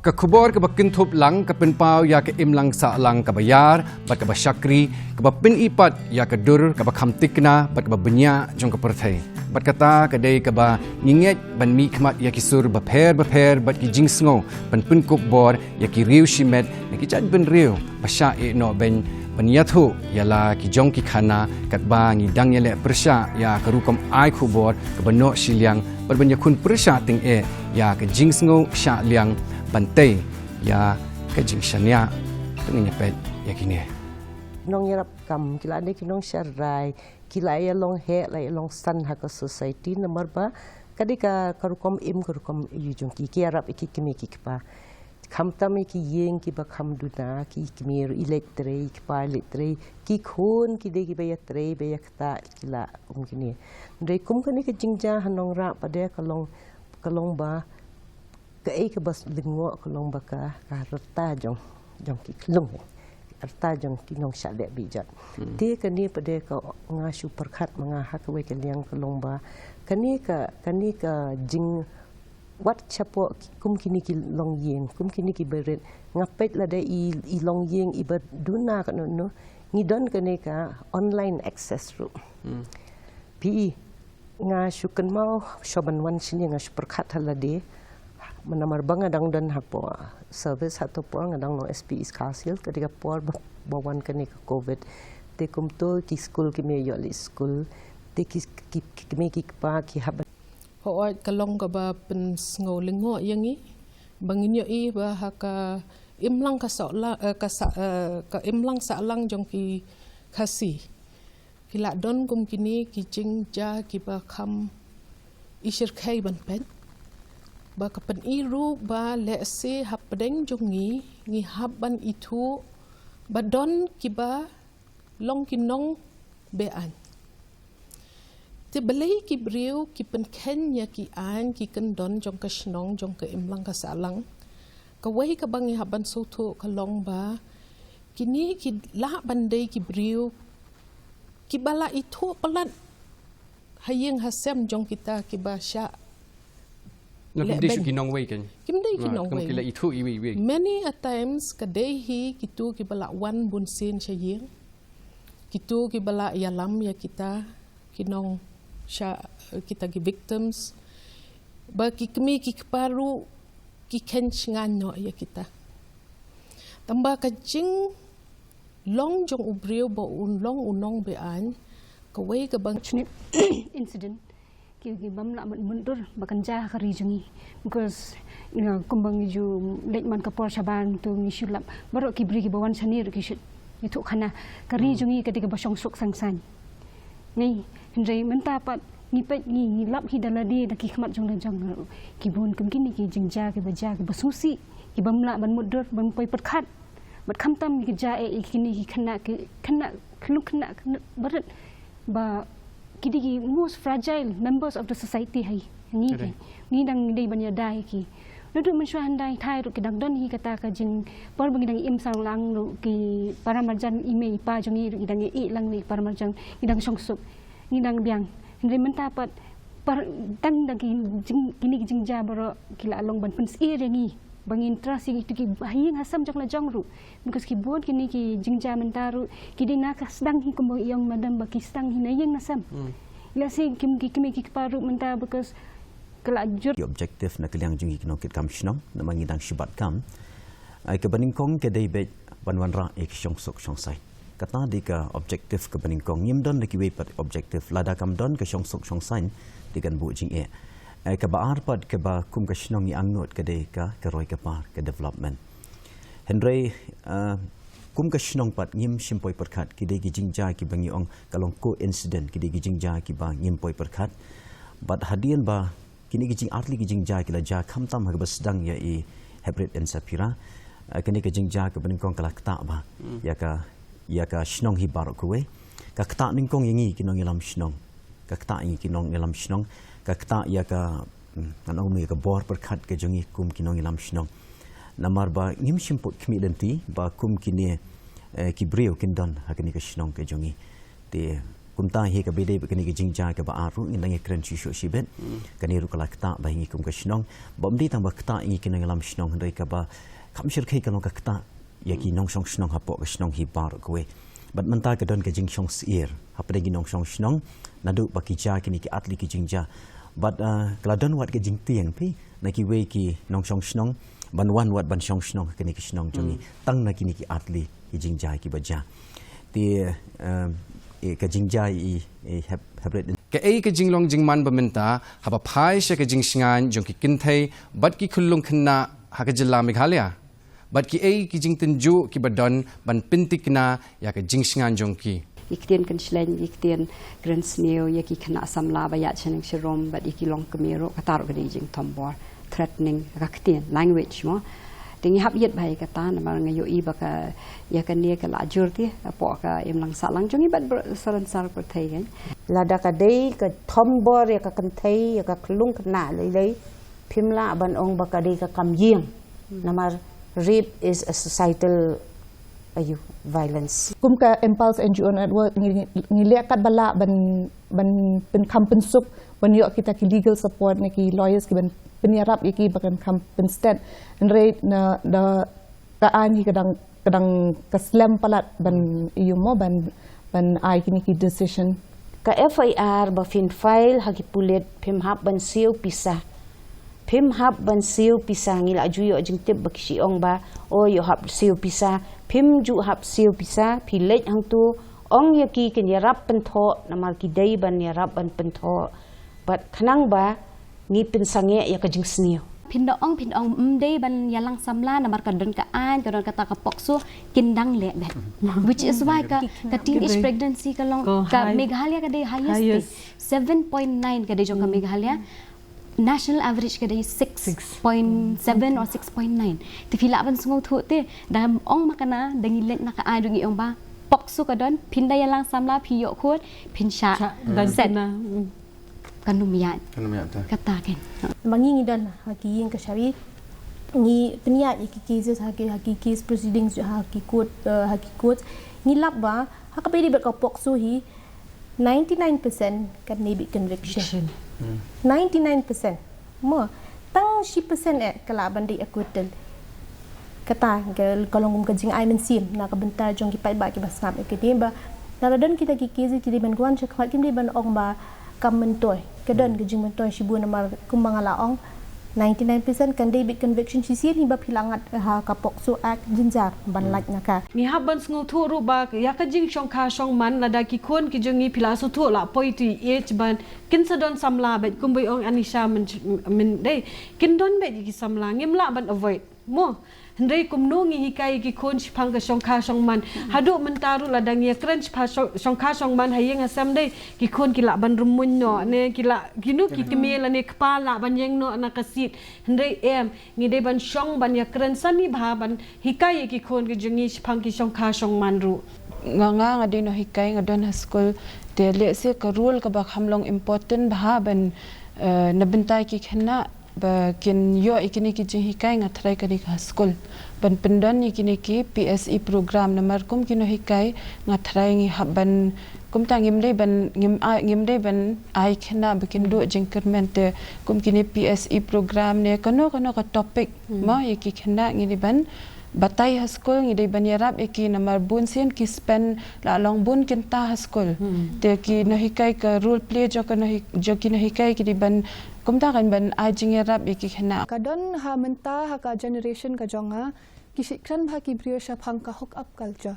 Ka khubor kaba kynthup lang ka pynpaw ïa ka imlang sahlang kaba ïar bad kaba shakri, kaba pyni pat ïa ka dur kaba kham thikna bad kaba bniah jong ka pyrthei. Bad kata ka dei kaba ngi ngeit ban mihkhmat ïa ki sur bapher bapher bad ki jingsngew ban pynkup bor ïa ki riew shimet na ki jaitbynriew ba shah ïehnoh beiñ ban ïathuh ïa la ki jong ki khana, katba ngi dang ïaleh pyrshah ïa ka rukom ai khubor kaba noh shiliang bad ban ïakhun pyrshah tyngeh ïa ka jingsngew shah liang ban tei ïa ka jingshaniah. To ngin ïa peit ïa kine. Nongïarap kam ki la dei ki nongsharai, ki la ïa long heh, la ïa long san ha ka society, namar ba ka dei ka, ka rukom im, ka rukom ïa jong ki, ki ïarap ïa ki kmie ki kpa. Khamtam ïa ki ïing kiba kham duna, ki kmie ruh i leit trei, i kpa i leit trei, ki khun ki dei kiba ïatrei, ba ïa kata ki la kum kine. Hynrei kum kane ka jingjia ha Nongrah pat de ka long, ka long ba kaei kaba lyngngoh ka long ba ka, ka rta jong, jong ki khlung, rta jong ki nongshah leh beit jot. Te kane pat de ka nga shu pyrkhat ma nga ha kawei ka liang ka long ba kane ka, kane ka jing wat shapoh ki, kum kine ki longïing, kum kine ki barit. Nga peit lada i, i longïing iba duna kano kano, ngi don kane ka online access ruh. Phi i, nga shu kynmaw shuwa ban wan shane nga shu pyrkhat ha lade. Namar ba nga dang don hapoh service, hato por nga dang long S P East Khasi Hills, ka dei ka por ba, ba wan kane ka covid. Te kumto ki skul ki me ïoh leit skul. Te ki, ki, ki kmie ki kpa ki hap Hooid, ka long kaba pynsngew lyngngoh ïa ngi ba ngin ïohi ba ha ka imlang ka sahlang, eh, ka sa-, eh, ka imlang sahlang jong ki Khasi ki la don kum kine ki jingjia kiba kham i shyrkhei ban peit. Ba ka pyni ruh ba lehse hapdeng jong ngi ngi hap ban ithuh ba don kiba long ki nong be-aiñ. Te balei ki briew ki pynkheiñ ïa ki aiñ ki kyndon jong ka shnong jong ka imlang ka sahlang? Kawei kaba ngi hap ban sngewthuh ka long ba kine ki lah ban dei ki briew kiba la ithuh palat ha ïing ha sem jong kita kiba shah. Kim dei shuh ki nongwei kan. Kim dei ki nongwei. Many a times ka dei hi kitu kiba la wan bunsien sha ïing. Kitu kiba la ïalam ïa kita ki nong sha, kita ki victims. Ba ki kmie ki kpa ruh ki kheiñ shngain noh ïa kita. Tangba ka jinglong jong u briew ba un long u nongbe-aiñ, kawei kaba ngi incident ki, ki bym lah mut mutdur ba kan jia ha ka ri jong ngi. Because, you know, kumba ngi ju leit man ka por shabar ngi tu ngi shu lap baroh ki briew kiba wan shane ruh ki shu ïathuh khana ka ri jong ngi ka dei kaba shongsuk sangsan. Ngi, hynrei mynta pat ngi peit ngi, ngi lap hi da lade da ki khmat jong la jong ruh. Ki bun kum kine ki jingjia kiba jia kiba sngewsih, kiba ym lah ban mutdur ban poi pyrkhat. Bad khamtam ki jia eh, eh, kine ki khynnah, ki khynnah, ki khynnah, khynnah barit ba ki dei ki most fragile members of the society ha ngi ki. Ngi dang dei ban ïada ïa ki. Naduh mynshuwa hyndai thai ruh ki dang don hi kata ka jing, por ba ngi dang im sahlang ruh ki para marjan i mei i pa jong ngi ruh ngi dang ïa ïeh lang ruh ki para marjan ngi dang shongsuk. Ngi dang biang. Hynrei mynta pat par tang da ki jing, kine ki jingjia baroh ki la long ban pynsyier ïa ngi ba ngin trust ïa kitu ki ha ïing ha sem jong la jong ruh. Because ki bun kine ki jingjia mynta ruh ki dei na ka sdang hi kumba i ong madam ba ki sdang hi na ïing na sem. Lehse kim ki kmie ki kpa ruh mynta because ka la jur. Ki objective na ka liang jong ki nongkitkam shnong namar ngi dang shu bat kam. Ai kaba nyngkong ka dei beit ban wanrah ïa ki shongsuk shongsaiñ. Kata dei ka objective kaba nyngkong. Ngim don da kiwei pat objective. Lada kam don ka shongsuk shongsaiñ, te kan buh jingeh. Eh, kaba ar pat kaba kum ka shnong ngi angnud ka dei ka, ka roi ka par, ka development. Hynrei, eh, kum ka shnong pat ngim shym poi pyrkhat, ki dei ki jingjia kiba ngi ong ka long coincident, ki dei ki jingjia kiba ngim poi pyrkhat. Bad hadien ba kine ki jingartylli ki jingjia ki la jia khamtam ha kaba sdang ïa i Heprit and Sapphira. Eh, kane ka jingjia kaba nyngkong ka la ktah bha ïa ka, ïa ka shnong hi baroh kawei. Ka ktah nyngkong ïa ngi ki nongïalam shnong. Ka ktah ïa ngi ki nongïalam shnong. Ka ktah ïa ka, mm, ngan ong ïa ka bor pyrkhat ka jong ngi kum ki nongïalam shnong. Namar ba ngim shym put khmih lynti ba kum kine, eh, ki briew kin don ha kane ka shnong ka jong ngi. Te kumta hi kaba dei ba kane ka jingjia kaba ar ruh ngin nang ïakren shuh shuh shibit. Kane ruh ka la ktah bha ïa ngi kum ka shnong. Bym dei tang ba ktah ïa ngi ki nongïalam shnong hynrei kaba kham shyrkhei ka long ka ktah ïa ki nongshong shnong hapoh ka shnong hi baroh kawei. Bad mynta ka don ka jingshong syier hapdeng ki nongshong shnong naduh ba ki jia kine ki artylli ki jingjia. Bad, ah, ka la don wat ka jingtieng phi na kiwei ki nongshong shnong ban wan wat ban shong shnong ha kane ka shnong jong ngi tang na kine ki artylli ki jingjia kiba jia. Te, em, eh, ka jingjia i, i Hep-, Heprit. Kaei ka jinglong jingman ba mynta haba phai sha ka jingshngaiñ jong ki kynthei bad ki khyllung khynnah ha ka jylla Meghalaya? Bad kiei ki jingtynjuh kiba don ban pyntikna ïa ka jingshngaiñ jong ki? Ïa ki ktien kynshlur, ïa ki ktien kren sniew ïa ki khynnah samla ba ïaid shaneng sharum bad ïa ki longkmie ruh, kata ruh ka dei jingthombor, threatening, ka ktien, language mo. Te ngi hap ïeit bha ïa kata namar nga ïohi ba ka, ïa kane ka la jur te hapoh ka imlang sahlang jong ngi bad br-, sha rynsan pyrthei kan. Lada ka dei ka thombor ïa ka kynthei, ïa ka khyllung khynnah lei lei, phim lah ban ong ba ka dei ka kam ïing. Namar rape is a societal, aïu, violence. Kum ka Impulse N G O Network ngi, ngi leh katba lah ban, ban pynkham pynsuk, ban ïoh kita ki legal support na ki lawyers kiban pynïarap ïa ki ba kan kham pynsted. Hynrei na, da ka aiñ hi ka dang, ka dang ka slem palat ban, aïu mo, ban, ban ai kine ki decision. Ka F I R ba phin file ha ki pulit phim hap ban siew pisa. Phim hap ban siew pisa, ngi la ju ïoh jingtip ba ki shu ong ba, o ïoh hap siew pisa, phim ju hap siew pisa, phi leit hangto, ong ïa ki kin ïarap pynthoh, namar ki dei ban ïarap ban pynthoh. Bad khnang ba ngi pynsangeh ïa ka jingsniew. Phin da ong, phin ong, ym dei ban ïalang samla namar ka don ka aiñ, ka don kata ka POCSO, kin dang leh beit. Which is why ka, ka teenage pregnancy ka long, ka Meghalaya ka dei highest te. Seven point nine ka dei jong ka Meghalaya. National average ka dei six point seven or six point nine. Te phi lah ban sngewthuh te, da ong ma kane, da ngi leit na ka aiñ ruh ngi ong ba POCSO ka don, phin da ïalang samla, phi ïoh khun, phin shah. Shah, dan set. Kan ym ïaid. Kan ym ïaid te. Kata kan. Ma ngi ngi don ha ki ïing kashari, ngi pynïaid ïa ki cases ha ki, ha ki case proceedings, ha ki court, eh, ha ki court. Ngi lap ba ha kaba ïadei bad ka POCSO hi, ninety-nine percent kan dei beit conviction. Ninety-nine percent. Mo, tang shi percent eh ka lah ban dei acquittal. Kata ka, ka long kum ka jingai mynsiem na ka bynta jong ki paidbah kiba sngap ïa kane ba lada don kita ki case ki dei ban wan sha khmat, kim dei ban ong ba kam myntoi. Ka don ka jingmyntoi shibun namar kumba nga la ong, ninety-nine percent kan dei beit conviction shisien hi ba phi la ngat ha ka POCSO Act jynjar ban lait na ka. Ngi hap ban sngewthuh ruh ba ïa ka jingshongkha shongman, lada ki khun ki jong ngi, phi la sngewthuh, la poi to age ban kin sa don samla beit, kumba ong Anisha myn-, myndei, kin don beit ki samla, ngim lah ban avoid. Mo, hynrei kumno ngi hikai ïa ki khun shaphang ka shongkha shongman? Haduh mynta ruh lada ngi ïakren shaphang shong-, shongkha shongman ha ïing ha sem dei, ki khun ki lah ban rymmuiñ noh, ne ki lah, ki nu ki kmie lane kpa lah ban ïeng noh na ka seat. Hynrei em, ngi dei ban shong ban ïakren sani bha ban hikai ïa ki khun ki jong ngi shaphang ki shongkha shongman ruh. Nga, nga, nga dei nonghikai, nga don ha skul, te lehse ka role kaba kham long important bha ban, eh, na bynta ki khynnah ba kin ïoh ïa kine ki jinghikai, nga tharai ka dei ka ha skul ban pyndon ïa kine ki P S E program, namar kum ki nonghikai nga tharai ngi hap ban, kumta ngim dei ban, ngim ai, ngim dei ban ai khynnah ba kin duh jingkyrmen, te kum kine P S E program ne kano kano ka topic mo ïa ki khynnah ngi dei ban batai ha skul, ngi dei ban ïarap ïa ki namar bun sien ki spend la long bun kynta ha skul. Te ki nonghikai, ka role play jong ka nonghi-, jong ki nonghikai ki dei ban, kumta kan ban ai jingïarap ïa ki khynnah. Ka don ha mynta ha ka generation ka jong nga, ki shu kren bha ki briew shaphang ka hook up culture.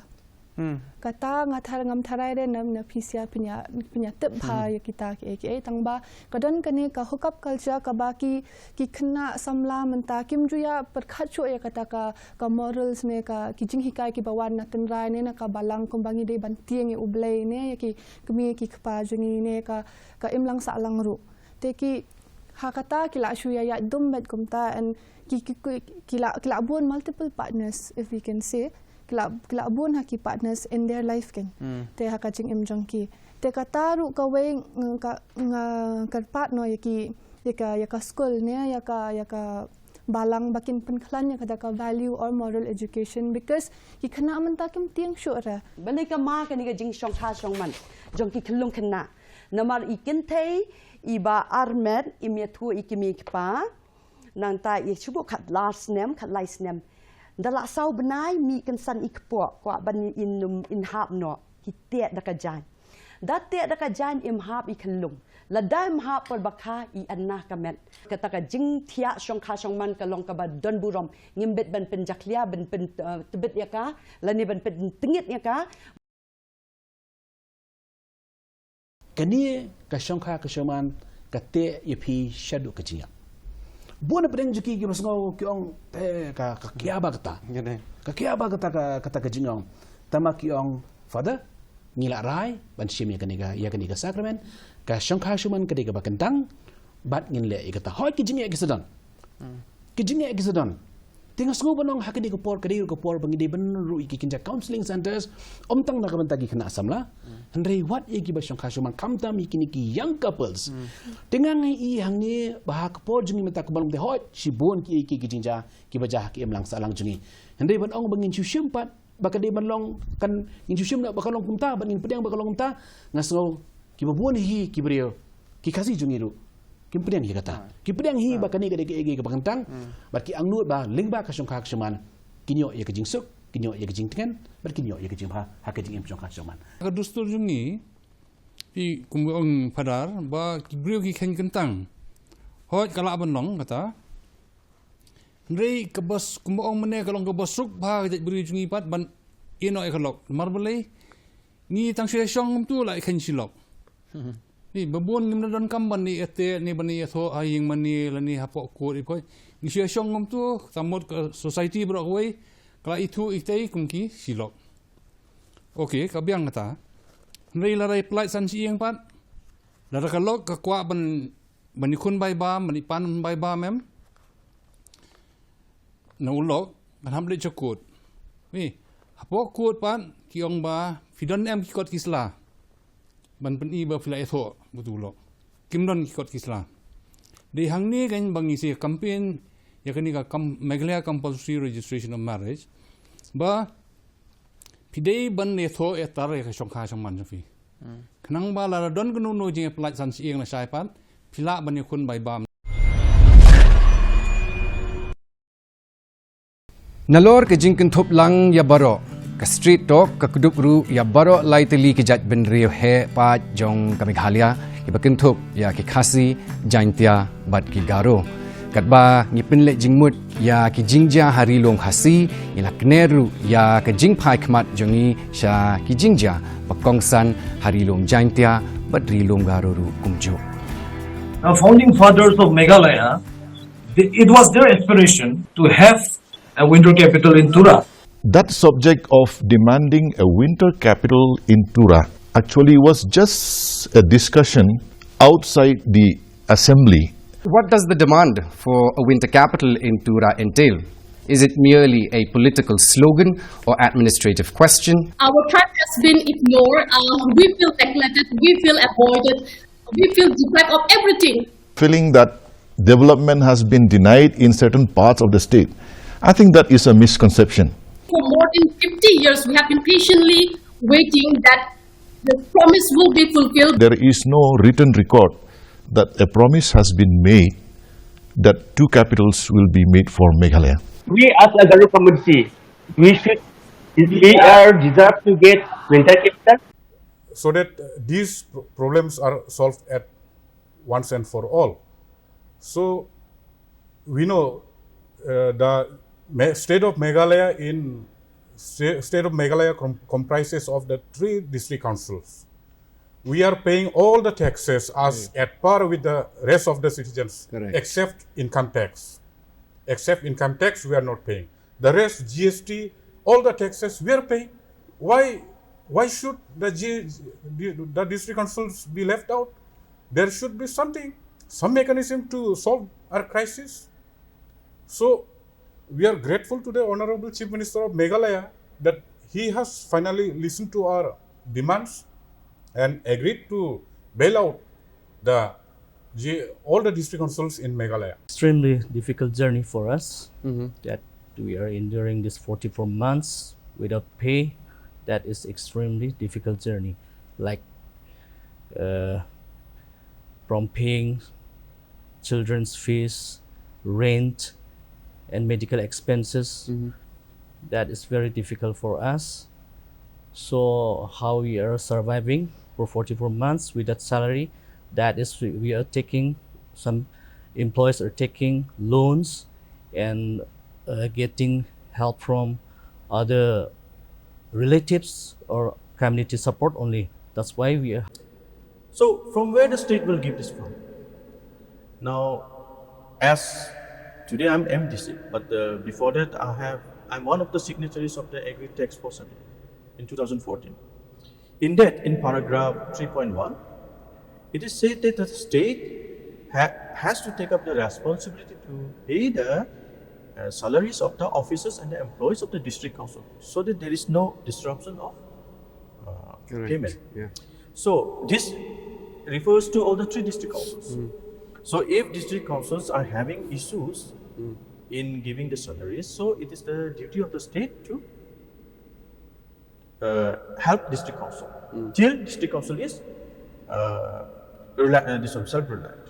Kata nga thar ngam tharai re na, na phi sia pynïa, pynïa tip bha ïa kita ki, ki, tang ba ka don kane ka hookup culture kaba ki, ki khynnah samla mynta kim ju ïa pyrkhat shuh ïa kata ka, ka morals ne ka, ki jinghikai kiba wan na tynrai ne na ka balang kumba ngi dei ban tieng ïa U Blei ne ïa ki kmie ki kpa jong ngi ne ka, ka imlang sahlang ruh. Te ki, ha kata ki la shu ïa ïaid dum bad kumta and ki, ki, ki, ki la, ki la bun multiple partners, if we can say. Ki la, ki la bun ha ki partners in their life keiñ. Te ha ka jingim jong ki. Te kata ruh kawei nga, nga, nga kyrpad noh ïa ki, ïa ka, ïa ka skul ne, ïa ka, ïa ka balang ba kin pynkhlaiñ ïa kata ka value or moral education because ki khynnah mynta kim tieng shuh re. Balei ka ma kane ka jingshongkha shongman jong ki khyllung khynnah. Namar i kynthei, iba armet, im ïathuh ïa ki kmie ki kpa. Nangta i shu buh khatlar snem, khatlai snem. Da la saw bnai mih kynsan i kpoh, kwah ban in, um, in hap noh, ki teh da ka jaiñ. Da teh da ka jaiñ im hap i khyllung. Lada im hap por bakha i anna ka met. Kata ka jingthiah shongkha shongman ka long kaba don burom. Ngim bit ban pynjakhlia, ban pyn, uh, tbit ïa ka, lane ban pyntngit ïa ka. Kane ka shongkha ka shongman ka teh ïa phi shaduh ka jingïap. Bun na pdeng jong ki kiba sngew ki ong te ka, ka kia ba kata. Ka kia ba kata ka, kata ka jingong. Tangba ki ong, Father, ngi la rai ban shim ïa kane ka, ïa kane ka sacrament. Ka shongkha shongman ka dei kaba kyntang. Bad ngin leh ïa kata. Hooid ki jingeh ki sa don. Ki jingeh ki sa don. Te nga sngew ban ong ha kane ka por, ka dei ruh ka por ba ngi dei ban ruh ïa ki kynja counseling centers, ym tang na ka bynta ki khynnah samla. Hynrei wat ïa kiba shongkha shongman khamtam ïa kine ki young couples. Te nga nga ïohi hangne ba ha ka por jong ngi mynta kumba long te hooid shibun ki, ki, ki jingjia kiba jia ha ki imlang sahlang jong ngi. Hynrei ban ong ba ngin shu shim pat ba ka dei ban long kan ngin shu shim na ba ka long kumta, ba ngin pdiang ba ka long kumta, nga sngew kiba bun hi ki briew, ki Khasi jong ngi ruh kim pdiang hi kata. Ki pdiang hi ba kane ka dei ka, ka, kaba kyntang, bad ki angnud ba lyngba ka shongkha ka shongman kin ïoh ïa ka jingsuk, kin ïoh ïa ka jingtngen, bad kin ïoh ïa ka jingbha ha ka jingim shongkha shongman. Ka dustur jong ngi, i kum ong Father, ba ki briew ki kheiñ kyntang. Hooid ka lah ban long kata. Hynrei kaba s-, kumba ong mynne ka long kaba suk bha ka jaitbynriew jong ngi pat ban ïeh noh ïa ka lok. Namar balei ngi tang shu ïa shong kumtu la ïa kheiñ shi lok. Ni ba bun ngim da donkam ban ïa teh ne ban ïa thoh ha ïing mane lane hapoh kut ïa poi. Ngi shu ïa shong kumtu, ka mut ka society baroh kawei ka la ithuh itei kum ki shi lok. Okay, ka biang kata. Hynrei lada ïa pynlait san shi ïing pat, lada ka lok ka kwah ban, ban ïakhun bai bam, ban ïapan bai bam em, na u lok kan hap leit sha kut. Ni, hapoh kut pat ki ong ba phi don em ki kot ki sla ban pyni ba phi la ïathoh bad u lok. Kim don ki kot ki sla. Dei hangne kan ba ngi sa campaign ïa kane ka com-, Meghalaya Compulsory Registration of Marriage, ba phi dei ban ïathoh ïatar ïa ka shongkha shongman jong phi. Khnang ba lada don kano kano jingïapyllait san shyieng lashai pat, phi lah ban ïakhun bai bam. Nalor ka jingkynthup lang ïa baroh, ka Street Talk ka kdup ruh ïa baroh lai tylli ki jaitbynriew heh paid jong ka Meghalaya, kiba kynthup ïa ki Khasi, Jaintia bad ki Garo. Katba ngi pynleit jingmut ïa ki jingjia ha Ri Lum Khasi, ngi la kner ruh ïa ka jingphai khmat jong ngi sha ki jingjia ba kongsan ha Ri Lum Jaintia bad Ri Lum Garo ruh kumjuh. The founding fathers of Meghalaya, they, it was their aspiration to have a winter capital in Tura. That subject of demanding a winter capital in Tura actually was just a discussion outside the assembly. What does the demand for a winter capital in Tura entail? Is it merely a political slogan or administrative question? Our tribe has been ignored. Uh, we feel neglected. We feel avoided. We feel deprived of everything. Feeling that development has been denied in certain parts of the state. I think that is a misconception. For more than fifty years, we have been patiently waiting that the promise will be fulfilled. There is no written record that a promise has been made that two capitals will be made for Meghalaya. We as a Garo community, we should, we are deserve to get winter capital. So that, uh, these pro-, problems are solved at once and for all. So we know, uh, the Me-, state of Meghalaya in Sta- state of Meghalaya com- comprises of the three district councils. We are paying all the taxes as at par with the rest of the citizens, Correct. Except income tax. Except income tax, we are not paying. The rest, G S T, all the taxes we are paying. Why, why should the, G- the, the district councils be left out? There should be something, some mechanism to solve our crisis. So, we are grateful to the Honorable Chief Minister of Meghalaya that he has finally listened to our demands and agreed to bail out the, the all the district councils in Meghalaya. Extremely difficult journey for us that we are enduring this forty-four months without pay. That is extremely difficult journey. Like uh, from paying children's fees, rent, and medical expenses. That is very difficult for us. So how we are surviving for forty-four months without salary? That is, we, we are taking some employees are taking loans and uh, getting help from other relatives or community support only. That's why we are So from where the state will give this from? Now, as today I'm M D C, but uh, before that I have I'm one of the signatories of the Agri Task Force Act in two thousand fourteen. In that, in paragraph three point one, it is said that the state ha- has to take up the responsibility to pay the uh, salaries of the officers and the employees of the district council, so that there is no disruption of uh, Correct. Payment. Yeah. So this refers to all the three district councils. So if district councils are having issues in giving the salaries, so it is the duty of the state to uh, help district council till district council is uh, rela- uh, this one, self-reliant.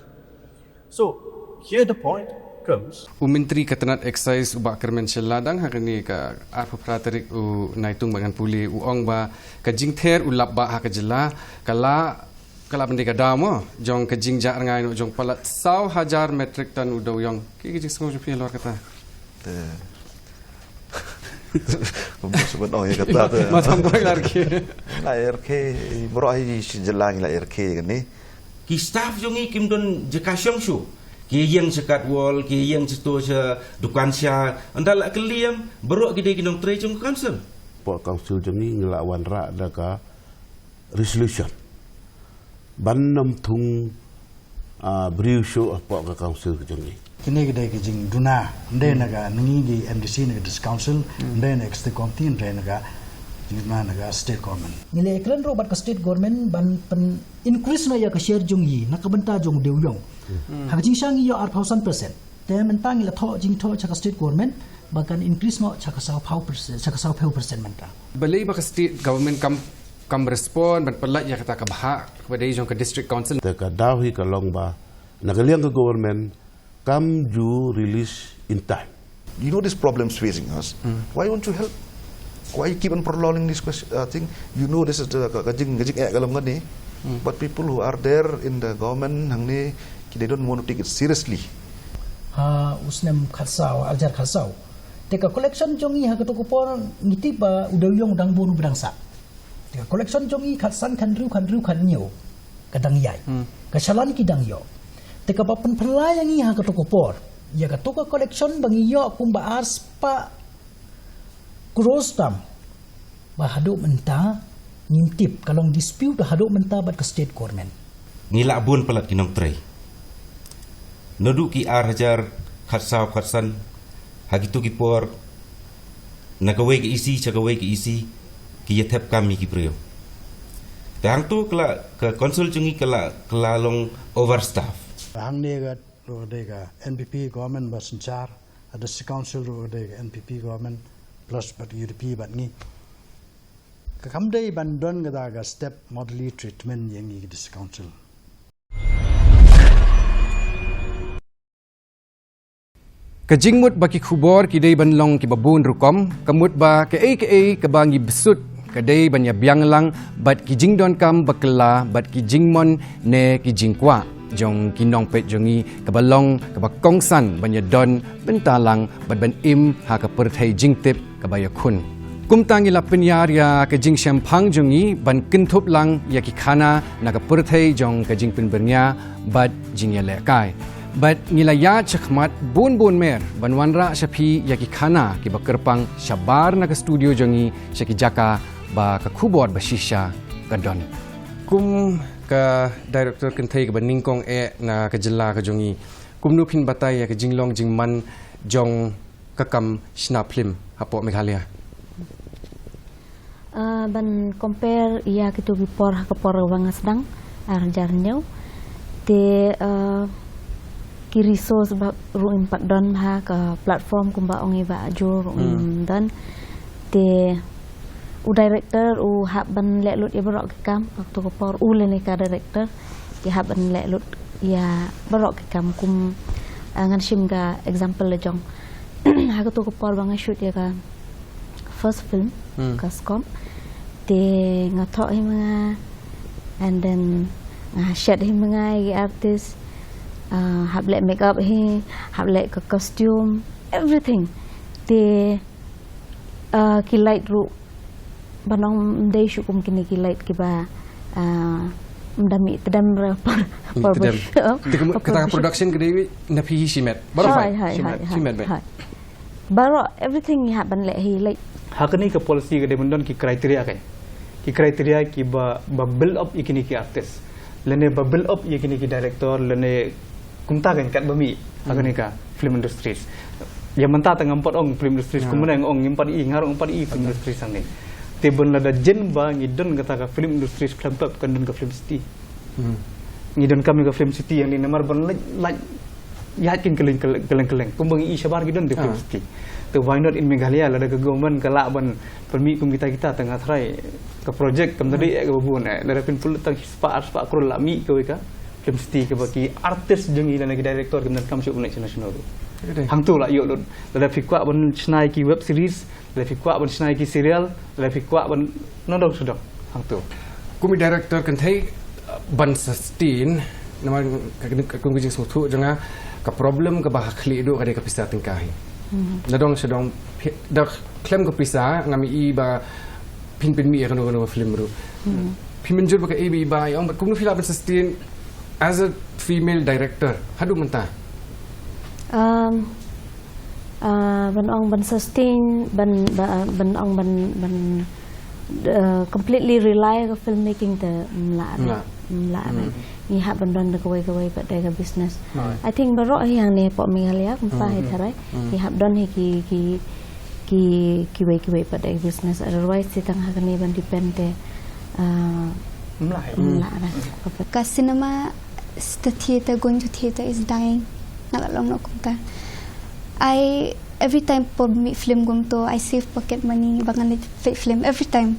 So here the point comes. U Myntri ka tnat Excise u Bah Kyrmen Shylla dang ha kane ka arphew phra tarik u Naitung ba ngan pule u ong ba ka jingther u lap ba ha ka jylla ka la ka la ban dei ka daw mo jong ka jingjah rngai noh jong palat saw hajar metric ton u dewiong. Ki ki jingsngew jong phi halor kata. Bos ban ong ïa kata te. Ma tam koi lar ki. La er ke bro ai shi jylla ngi la er ke kane. Ki staff jong ngi kim don jaka shong shu. Ki ïeng sha katwal, ki ïeng sha to sha dukan sha. Ynda la kylli ïa baroh ki dei ki nongtrei jong ka council. Pok council jong ngi ngi la wanrah da ka resolution ban nym thung briew shuh hapoh ka council ka jong ngi. Kine ki dei ki jingduna, ym dei na ka ngi ki M D C, na ka district council, ym dei na ka executive committee, ym dei na ka jingduna na ka state government. Ngi la kren ruh bad ka state government ban pyn increase noh ïa ka share jong ngi na ka bynta jong u dewiong. Ha ka jingshisha ngi ïoh arphew san percent. Te mynta ngi la thoh jingthoh sha ka state government ba kan increase noh sha ka sawphew percent, sha ka sawphew percent mynta. Balei ba ka state government kam kam respond ban pyllait ïa kata ka bha kaba dei jong ka district council? Te ka daw hi ka long ba na ka liang ka government kam ju release in time. You know these problems facing us. Why won't you help? Why you keep on prolonging this question, uh, thing? You know this is the ka jing ka jing eh ka long kane. But people who are there in the government hangne they don't want to take it seriously. Ha u snem khatsaw, arjar khatsaw. Te ka collection jong ngi ha kato ka por ngi tip ba u dewiong u dang bun u ba dang sah. Te ka collection jong ngi khatsan khathynriew khathynriew khathynñiew ka dang ïai. Ka shalan ki dang ïoh. Te kaba pynphylla ïa ngi ha kato ka por, ïa kato ka collection ba ngi ïoh kumba arspah crores tam. Ba haduh mynta ngim tip, ka long dispute haduh mynta bad ka state government. Ngi lah bun palat ki nongtrei. Naduh ki ar hajar khatsaw khatsan ha kito ki por, na kawei ka E C sha kawei ka E C ki ïa thep kam ïa ki briew. Te hangto ka la ka council jong ngi ka la ka la long overstaff. Hangne ka ruh ka dei ka N P P government ba synshar, ka district council ruh ka dei ka N P P government plus bad U D P bad ngi. Ka kam dei ban don kata ka step motherly treatment ïa ngi ka district council. Ka jingmut ba ki khubor ki dei ban long kiba bun rukom, ka mut ba kaei kaei kaba ngi bsut ka dei ban ïa biang lang bad ki jingdonkam ba kylla bad ki jingmon ne ki jingkwah jong ki nongpeit jong ngi, kaba long kaba kongsan ban ïa don bynta lang bad ban im ha ka pyrthei jingtip kaba ïakhun. Kumta ngi la pynïar ïa ka jingshemphang jong ngi ban kynthup lang ïa ki khana na ka pyrthei jong ka jingpynbyrngia bad jingïalehkai. Bad ngi la ïaid shakhmat bun bun mer ban wanrah sha phi ïa ki khana kiba kyrpang shabar na ka studio jong ngi sha ki jaka ba ka khubor ba shisha ka don. Kum ka director kynthei kaba nyngkong eh na ka jylla ka jong ngi, kumno phin batai ïa ka jinglong jingman jong ka kam shna phlim hapoh Meghalaya? Uh, ban compare ïa kitu ki por ha ka por ba nga sdang ar hajar hynñiew. Te uh, ki resource ba ruh ngim pat don ha ka platform kumba ong i ba ajo ruh ngim don. Te u director u hap ban leh lut ïa baroh ki kam ha kitu ka por, u lane ka director ki hap ban leh lut ïa baroh ki kam kum uh, ngan shim ka example la jong ha kitu ka por ba nga shoot ïa ka first film ka Skop. Te nga thoh hi ma nga and then nga shet hi ma nga ïa ki artist, uh, hap leh makeup hi, hap leh ka costume, everything. Te uh, ki light ruh ban ong ym dei shuh kum kine ki light kiba uh, ym da mih tdem re por por ba shu. Kata ka production ka dei na phi hi shimet. Baroh shimet bad. Baroh everything ngi hap ban leh hi, like. Ha kane ka policy ka dei ban don ki criteria, kan, ki criteria kiba ba build up ïa kine ki artist lane ba build up ïa kine ki director lane kumta, kan, katba mih ha kane ka film industries. Ïa mynta te ngam pat ong film industries kumne, nga ong ngim pat i, nga ruh ngim pat i film industries hangne. Te ban lada jin ba ngi don kata ka film industries khlem pep, kan don ka film city. Ngi don kam ïa ka film city hangne namar ban lait lait ïaid kin kylleng kylleng kylleng kumba ngi i shabar ki don te film city. Te why not in Meghalaya, lada ka government ka lah ban pynmih kum kita kita, te nga tharai ka project kam da dei eh kaba bun eh, lada pynpul tang spah ar spah klur lah mih kawei ka film city kaba ki artist jong ngi lane ki director kim donkam shuh ban leit sha national. Hangto lah ïoh lut. Lada phi kwah ban shna ïa ki web series, lada phi kwah ban shna ïa ki serial, lada phi kwah ban nadong shadong, hangto. Kum i director kynthei ban sustain, namar ka kum ka jingsngewthuh jong nga, ka problem kaba ha khlieh duh ka dei ka pisa tyngka hi. Nadong shadong da khlem ka pisa ngam i ba phin pynmih ïa kano kano film ruh. Phi mynjur ba ka A B ba ïa ong, but kumno phi lah ban sustain as a female director haduh mynta? Um, uh, ban ong ban sustain, ban ban ong ban ban uh, completely rely ka filmmaking te mla mla. Ngi hap ban don da kawei kawei pat da ka business. I think baroh hi hangne hapoh Meghalaya kumta hi tharai ngi hap don hi ki ki ki kiwei kiwei pat da ka business, otherwise te tang ha kane ban depend te. Uh, mla. Ka cinema, the theater, going to theater is dying. Nga la long noh kumta. I every time por mih film kumto, I save pocket money ba ngan leit film every time.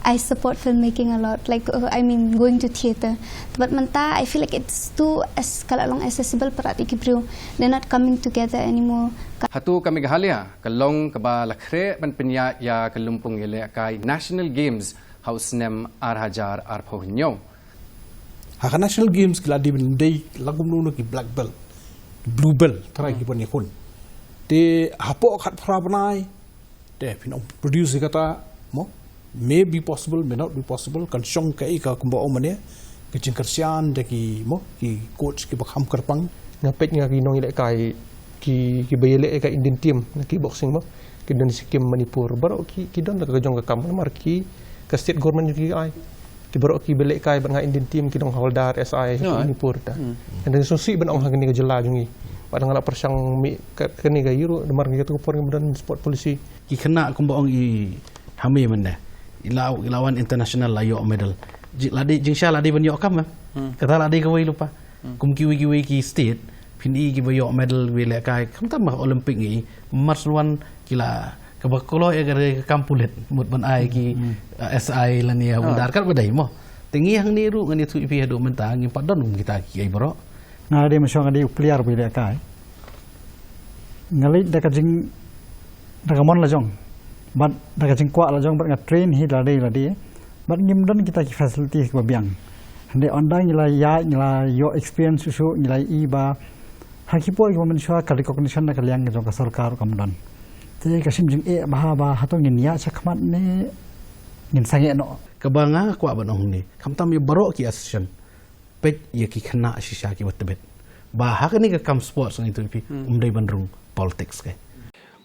I support filmmaking a lot, like uh, I mean going to theater. But mynta I feel like it's too as ka la long accessible para ki briew. They're not coming together anymore. Hato ka Meghalaya ka long kaba la khreh ban pynïaid ïa ka lympung ïalehkai National Games ha u snem ar hajar arphew hynñiew? Ha ka National Games ki la dei ban dei la kumno kumno ki black belt, blue belt, tharai ki ban ïakhun. Te hapoh khatphra bnai te phin ong produce kata mo, may be possible, may not be possible, kan shong kaei ka kumba ong mane ka jingkyrshan da ki mo ki coach kiba kham kyrpang. Nga peit nga ki nongïalehkai ki kiba ïaleh ka Indian team na kickboxing mo, ki don Sikkim, Manipur, baroh ki ki don da ka jong ka kam namar ki ka state government ki ai. Ki baroh kiba lehkai bad nga Indian team ki dang hawldar S I ha Manipur ta. Nga dang sngewsih ban ong ha kane ka jylla jong ngi. Bad nga la pyrshang mih kane ka ïa ruh namar ngi katu ka por ngim don sport policy. Ki khynnah kumba ong i Hami mynne, i la i la wan international, la ïoh medal. Lada jingshisha lada ban ïoh kam, kata lada kawei lypa. Kum kiwei kiwei ki state phin i kiba ïoh medal, kiba lehkai, khamtam ha Olympic ngi i, mar shu wan ki la kaba kloi ïa ka kam pulit mut ban ai ki S I lane hawldar katba dei mo. Te ngi hangne ruh ngan ïathuh ïa phi haduh mynta ngim pat don kum kita kiei baroh. Nga dei mynshuwa nga dei u player ba ïalehkai. Nga leit da ka jing da ka mon la jong bad da ka jingkwah la jong bad nga train hi da lade lade. Bad ngim don kita ki facility kiba biang. Hynrei ynda ngi la ïaid ngi la ïoh experience shuh shuh ngi la i ba ha ki por kiba mynshuwa ka recognition na ka liang ka jong ka sorkar kam don. Te ka shim jingeh bha ba hato ngin ïa sha khmat ne ngin sangeh noh. Kaba nga kwah ban ong ne, khamtam ïa baroh ki association, peit ïa ki khynnah shisha kiba tbit. Ba ha kane ka kam sports ngi tu phi, hmm, um dei ban rung politics ke.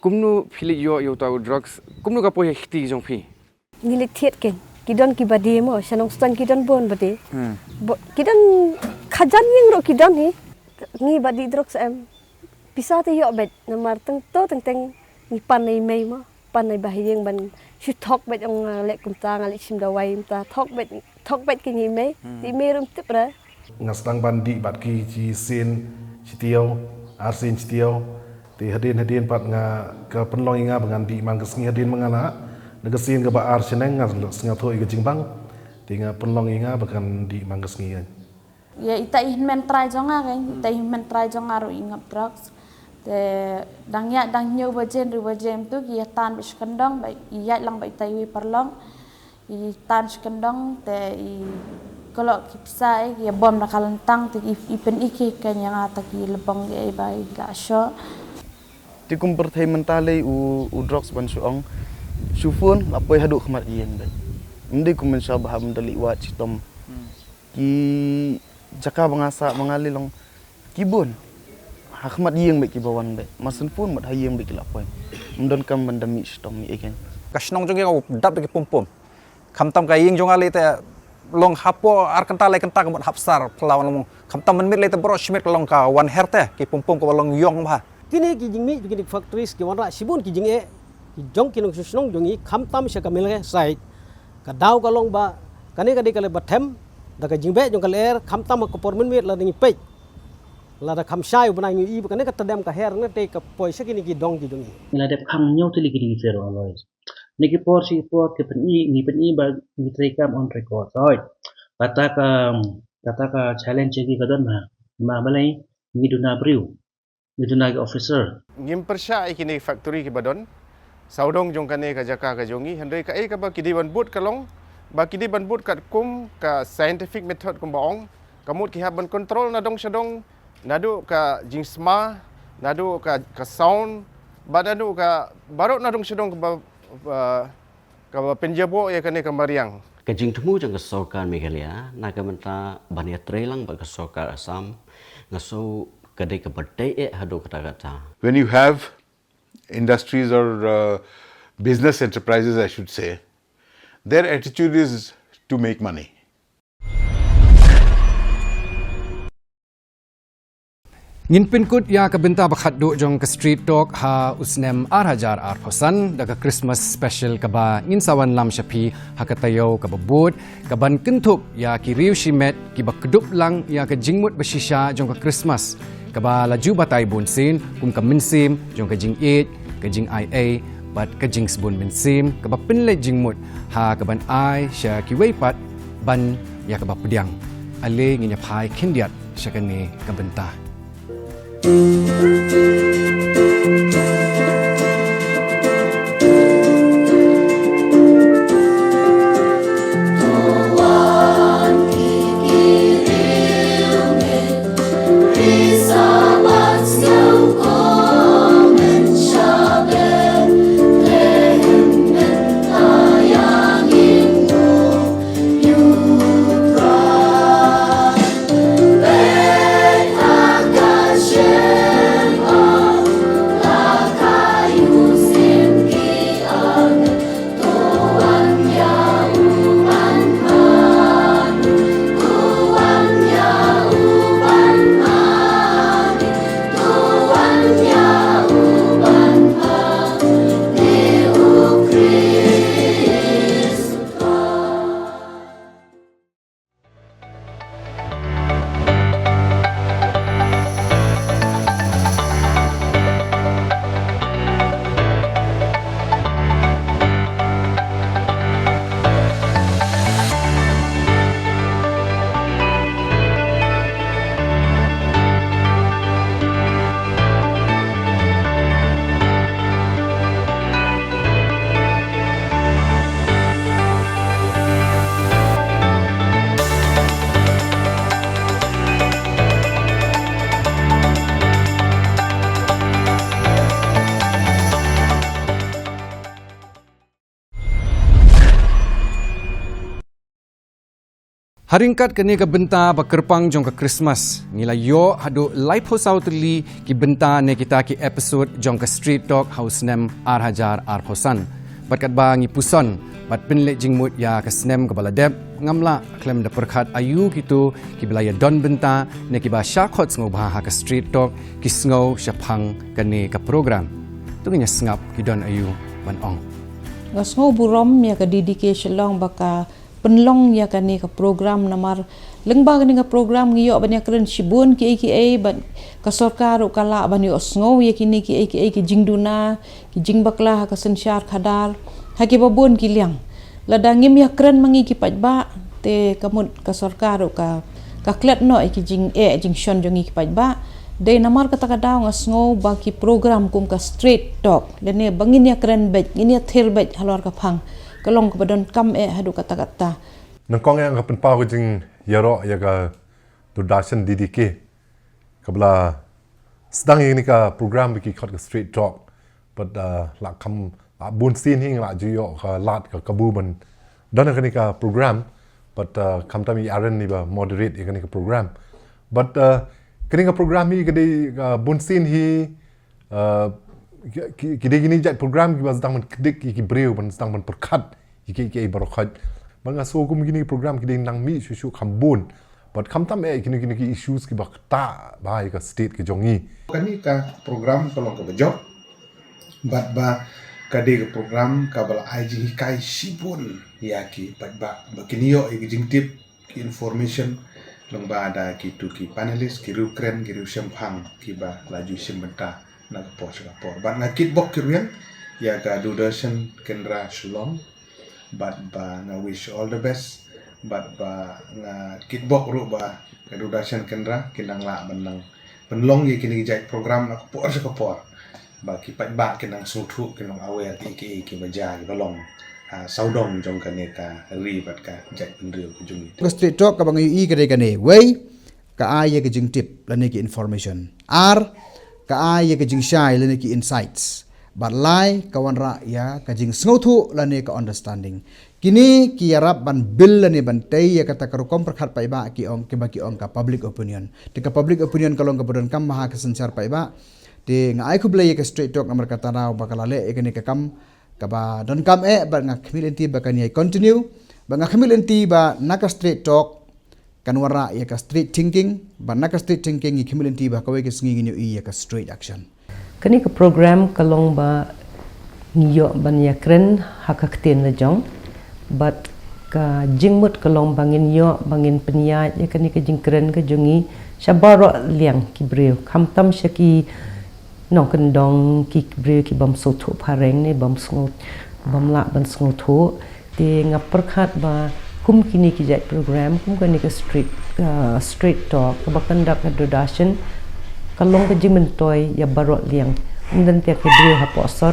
Kumno phi leit ïoh ïa uta u drugs, kumno ka poi ha kti jong phi? Ngi leit thied kein. Ki don kiba die mo, sha Nongstoiñ ki don bun ba die. Hmm. Bo-, ki don khajan ïing ruh ki don hi. Ngi ba die drugs em. Pisa te ïoh beit, namar teng to teng teng ngi pan na i mei mo. Pan na i bah ïing ban shu thok beit ong, ah, leh kumta nga leh shim dawai mynta. Thok beit, thok beit ki ngi mei. Hmm. Te i mei ruh ym tip re. Nga sdang ban dih bad ki shi sien shi taïew, ar sien shi taïew. Te hadien hadien pat nga ka pynlong ïa nga ba ngan dih man ka sngi hadien ma nga lah. Na ka sien kaba ar shaneng nga sngewthuh ïa ka jingbang. Te nga pynlong ïa nga ba kan dih man ka sngi kan. Ïa ita i hynmen trai jong nga kan, ita i hynmen trai jong nga ruh i ngop drugs. Te dang ïa dang hynñiew baje hynriew baje mynta ki ïa tan bad shi kyndong ba i ïaid lang bad ita iwei i paralok. I tan shi kyndong te i kolok ki pisa, eh, ki ïa bom da ka lyntang te i, i pyni ki kane ïa nga ta ki lybong, eh, ba i la shoh. Te kum pyrthei mynta lei u, u drugs ban shu ong, shu phone la poi haduh khmat ïing beit. Ym dei kum mynshuwa ba hap mynta leit wad shitom. Hmm. Ki jaka ba nga sah ba nga leit long ki bun. Ha khmat ïing beit kiba wan beit. Masan phone bad ha ïing beit ki la poi. Ym donkam ban da mih shitom mih ïing. Ka shnong jong ngi ka dap da ki pum pum. Khamtam ka ïing jong nga lei te long hapoh ar kynta lai kynta ka mut hap sar phyllaw long. Khamtam mynmiet lei te baroh shi miet ka long ka wan her te ki pum pum kaba long ïong bha. Kine ki jingmih, kine ki factories ki wanrah shibun ki jingeh ki jong ki nongshong shnong jong ngi, khamtam sha ka Mawlai side. Ka daw ka long ba kane ka dei ka lei ba them da ka jingbeh jong ka lyer, khamtam ha ka por mynmiet lada ngi peit, lada kham shai u bnai ngi ïohi ba kane ka tdem ka her ne te ka poi sha kine ki dong ki jong ngi. Ngi la dep khang hynñiew tylli ki ding ki ferro alloys. Ne ki por shi ki por ki pyni, ngi pyni ba ngi trei kam on record. Hoi. Kata ka, kata ka challenge ki ka don ma. Ma balei ngi duna briew. Ngi duna ki officer. Ngim pyrshah ïa kine factory kiba don sawdong jong kane ka jaka ka jong ngi, hynrei kaei kaba ki dei ban bud ka long ba ki dei ban bud katkum ka scientific method kumba ong, ka mut ki hap ban control na dong sha dong, naduh ka jingsma, naduh ka, ka sound, bad naduh ka baroh na dong sha dong kaba, ba, kaba pynjaboh ïa kane ka mariang. Ka jingthmu jong ka sorkar Meghalaya na ka bynta ban ïatrei lang bad ka sorkar Assam, nga sngew ka dei kaba dei eh haduh katta katta. When you have industries or, uh, business enterprises, I should say, their attitude is to make money. Ngin pynkut ïa ka bynta ba khatduh jong ka street talk ha u snem ar hajar arphew san da ka Christmas special kaba ngin sa wanlam sha phi ha ka taïew kaba bud, kaban kynthup ïa ki riew shimet kiba kdup lang ïa ka jingmut ba shisha jong ka Christmas, kaba la ju batai bunsien kum ka mynsiem jong ka jingïeit, ka jingai ei bad ka jingsbun mynsiem, kaba pynleit jingmut ha kaban ai sha kiwei pat ban ïa kaba pdiang. Ale ngin ïa phai khyndiat sha kane ka bynta. Haryngkat kane ka bynta ba kyrpang jong ka Christmas, ngi la ïoh haduh laiphew saw tylli ki bynta ne kita ki episode jong ka Street Talk ha u snem ar hajar arphew san. Bad katba ngi puson bad pynleit jingmut ïa ka snem kaba la dep, ngam lah khlem da pyrkhat aïu kito kiba la ïa don bynta ne kiba shah khot sngewbha ha ka Street Talk ki sngew shaphang kane ka program. To ngin ïa sngap ki don aïu ban ong. Nga sngew burom ïa ka D D K Shillong ba ka pynlong ïa kane ka program, namar lyngba kane ka program ngi ïoh ban ïa kren shibun kiei kiei, bad ka sorkar ruh ka lah ban ïoh sngew ïa kine kiei kiei ki jingduna, ki jingbakla ha ka synshar khadar, ha kiba bun ki liang. Lada ngim ïa kren ma ngi ki paidbah, te ka mut ka sorkar ruh ka, ka klet noh ïa ki jingeh jingshon jong ngi ki paidbah. Dei namar kata ka daw nga sngew ba ki program kum ka Street Talk, lane ba ngin ïa kren beit, ngin ïa thir beit halor ka phang, ka long kaba donkam eh haduh katta katta. Nyngkong eh nga pynpaw ka jingïaroh ïa ka Doordarshan D D K kaba la sdang ïa kane ka program ba ki khot ka Street Talk. Bad, uh, la kham, la bun sien hi nga la ju ïoh ka lad ka kabu ban don ha kane ka program. Bad, uh, khamtam i Aaron iba moderate ïa kane ka program. Bad, uh, kane ka program hi ka dei, uh, bun sien hi, uh, ki, ki, ki dei kine jait program kiba sdang ban kdik ïa ki briew, ban sdang ban pyrkhat ïa ki, ki baroh khoit. Bad nga sngew kum kine ki program ki dei nang mih shuh shuh kham bun. Bad khamtam eh kine, kine ki issues kiba ktah bha ïa ka state ka jong ngi. Kane ka program ka long kaba jop. Bad ba ka dei ka program kaba la ai jinghikai shibun ïa ki paidbah ba kin ïoh ïa ki jingtip, ki information lyngba da kitu ki panelist, ki riewkren, ki riewshemphang kiba la ju shim bynta na ka por sha ka por. Bad nga kitbok ki riang ïa ka Doordarshan Kendra Shillong. Bad ba nga wish all the best. Bad ba nga kitbok ruh ba ka Doordarshan Kendra kin nang lah ban nang pynlong ïa kine ki jait program na ka por sha ka por. Ba ki paidbah kin nang sngewthuh, kin nang aware kiei kiei kiba jia kiba long ha sawdong jong kane ka ri bad ka jaitbynriew ka jong ngi. Ka Street Talk kaba nga ïohi ka dei kane. Wei, ka ai ïa ka jingtip lane ki information. Ar, ka ai ïa ka jingshai lane ki insights. Bad lai, ka wanrah ïa ka jingsngewthuh lane ka understanding. Kine ki ïarap ban build lane ban tei ïa kata ka rukom pyrkhat paidbah, ki ong, kiba ki ong ka public opinion. Te ka public opinion ka long kaba donkam bha ha ka synshar paidbah. Te nga ai khublei ïa ka Street Talk namar kata ka daw ba ka la leh ïa kane ka kam kaba donkam eh, bad nga khmih lynti ba kan ïai continue. Bad nga khmih lynti ba na ka Street Talk kan wanrah ïa ka street thinking, bad na ka street thinking ngi khmih lynti ba kawei ka sngi ngin ïohi ïa ka street action. Kane ka program ka long ba ngi ïoh ban ïa kren ha ka ktien la jong. Bad ka jingmut ka long ba ngin ïoh, ba ngin pynïaid ïa kane ka jingkren ka jong ngi sha baroh liang ki briew, khamtam sha ki nongkyndong, ki briew ki bym sngewthuh phareng ne bym sngew, bym lah ban sngewthuh. Te nga pyrkhat ba kum kine ki jait program, kum kane ka street, uh, Street Talk kaba conduct ka Doordarshan, ka long ka jingmyntoi ïa baroh liang. Ym don tang ki briew hapoh sor,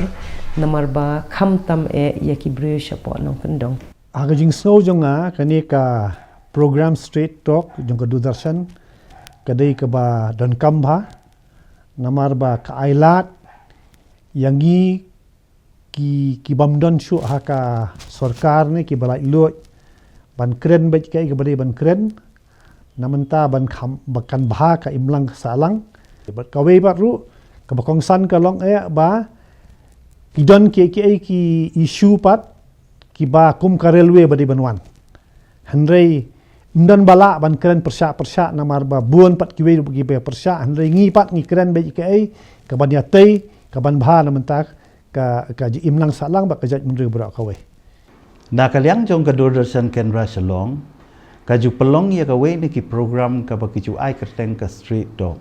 namar ba khamtam eh ïa ki briew shapoh nongkyndong. Ha ka jingsngew jong nga, kane ka program Street Talk jong ka Doordarshan ka dei kaba donkam bha, namar ba ka ai lad ïa ngi ki, ki bym don shuh ha ka sorkar ne kiba laitluid ban kren bad kaei kaba dei ban kren. Na mynta ban kham, ba kan bha ka imlang sahlang. Bad kawei pat ruh kaba kongsan ka long eh ba ki don kiei kiei ki issue pat kiba kum ka railway ba dei ban wan. Hynrei ym don ba lah ban kren pyrshah pyrshah namar ba bun pat kiwei ruh kiba pyrshah, hynrei ngi pat ngi kren bad kaei kaban ïatei, kaban bha na mynta ka, ka jingimlang sahlang bad ka jaitbynriew baroh kawei. Na ka liang jong ka Doordarshan Kendra Shillong, ka ju pynlong ïa kawei na ki program kaba ki ju ai kyrteng ka Street Talk.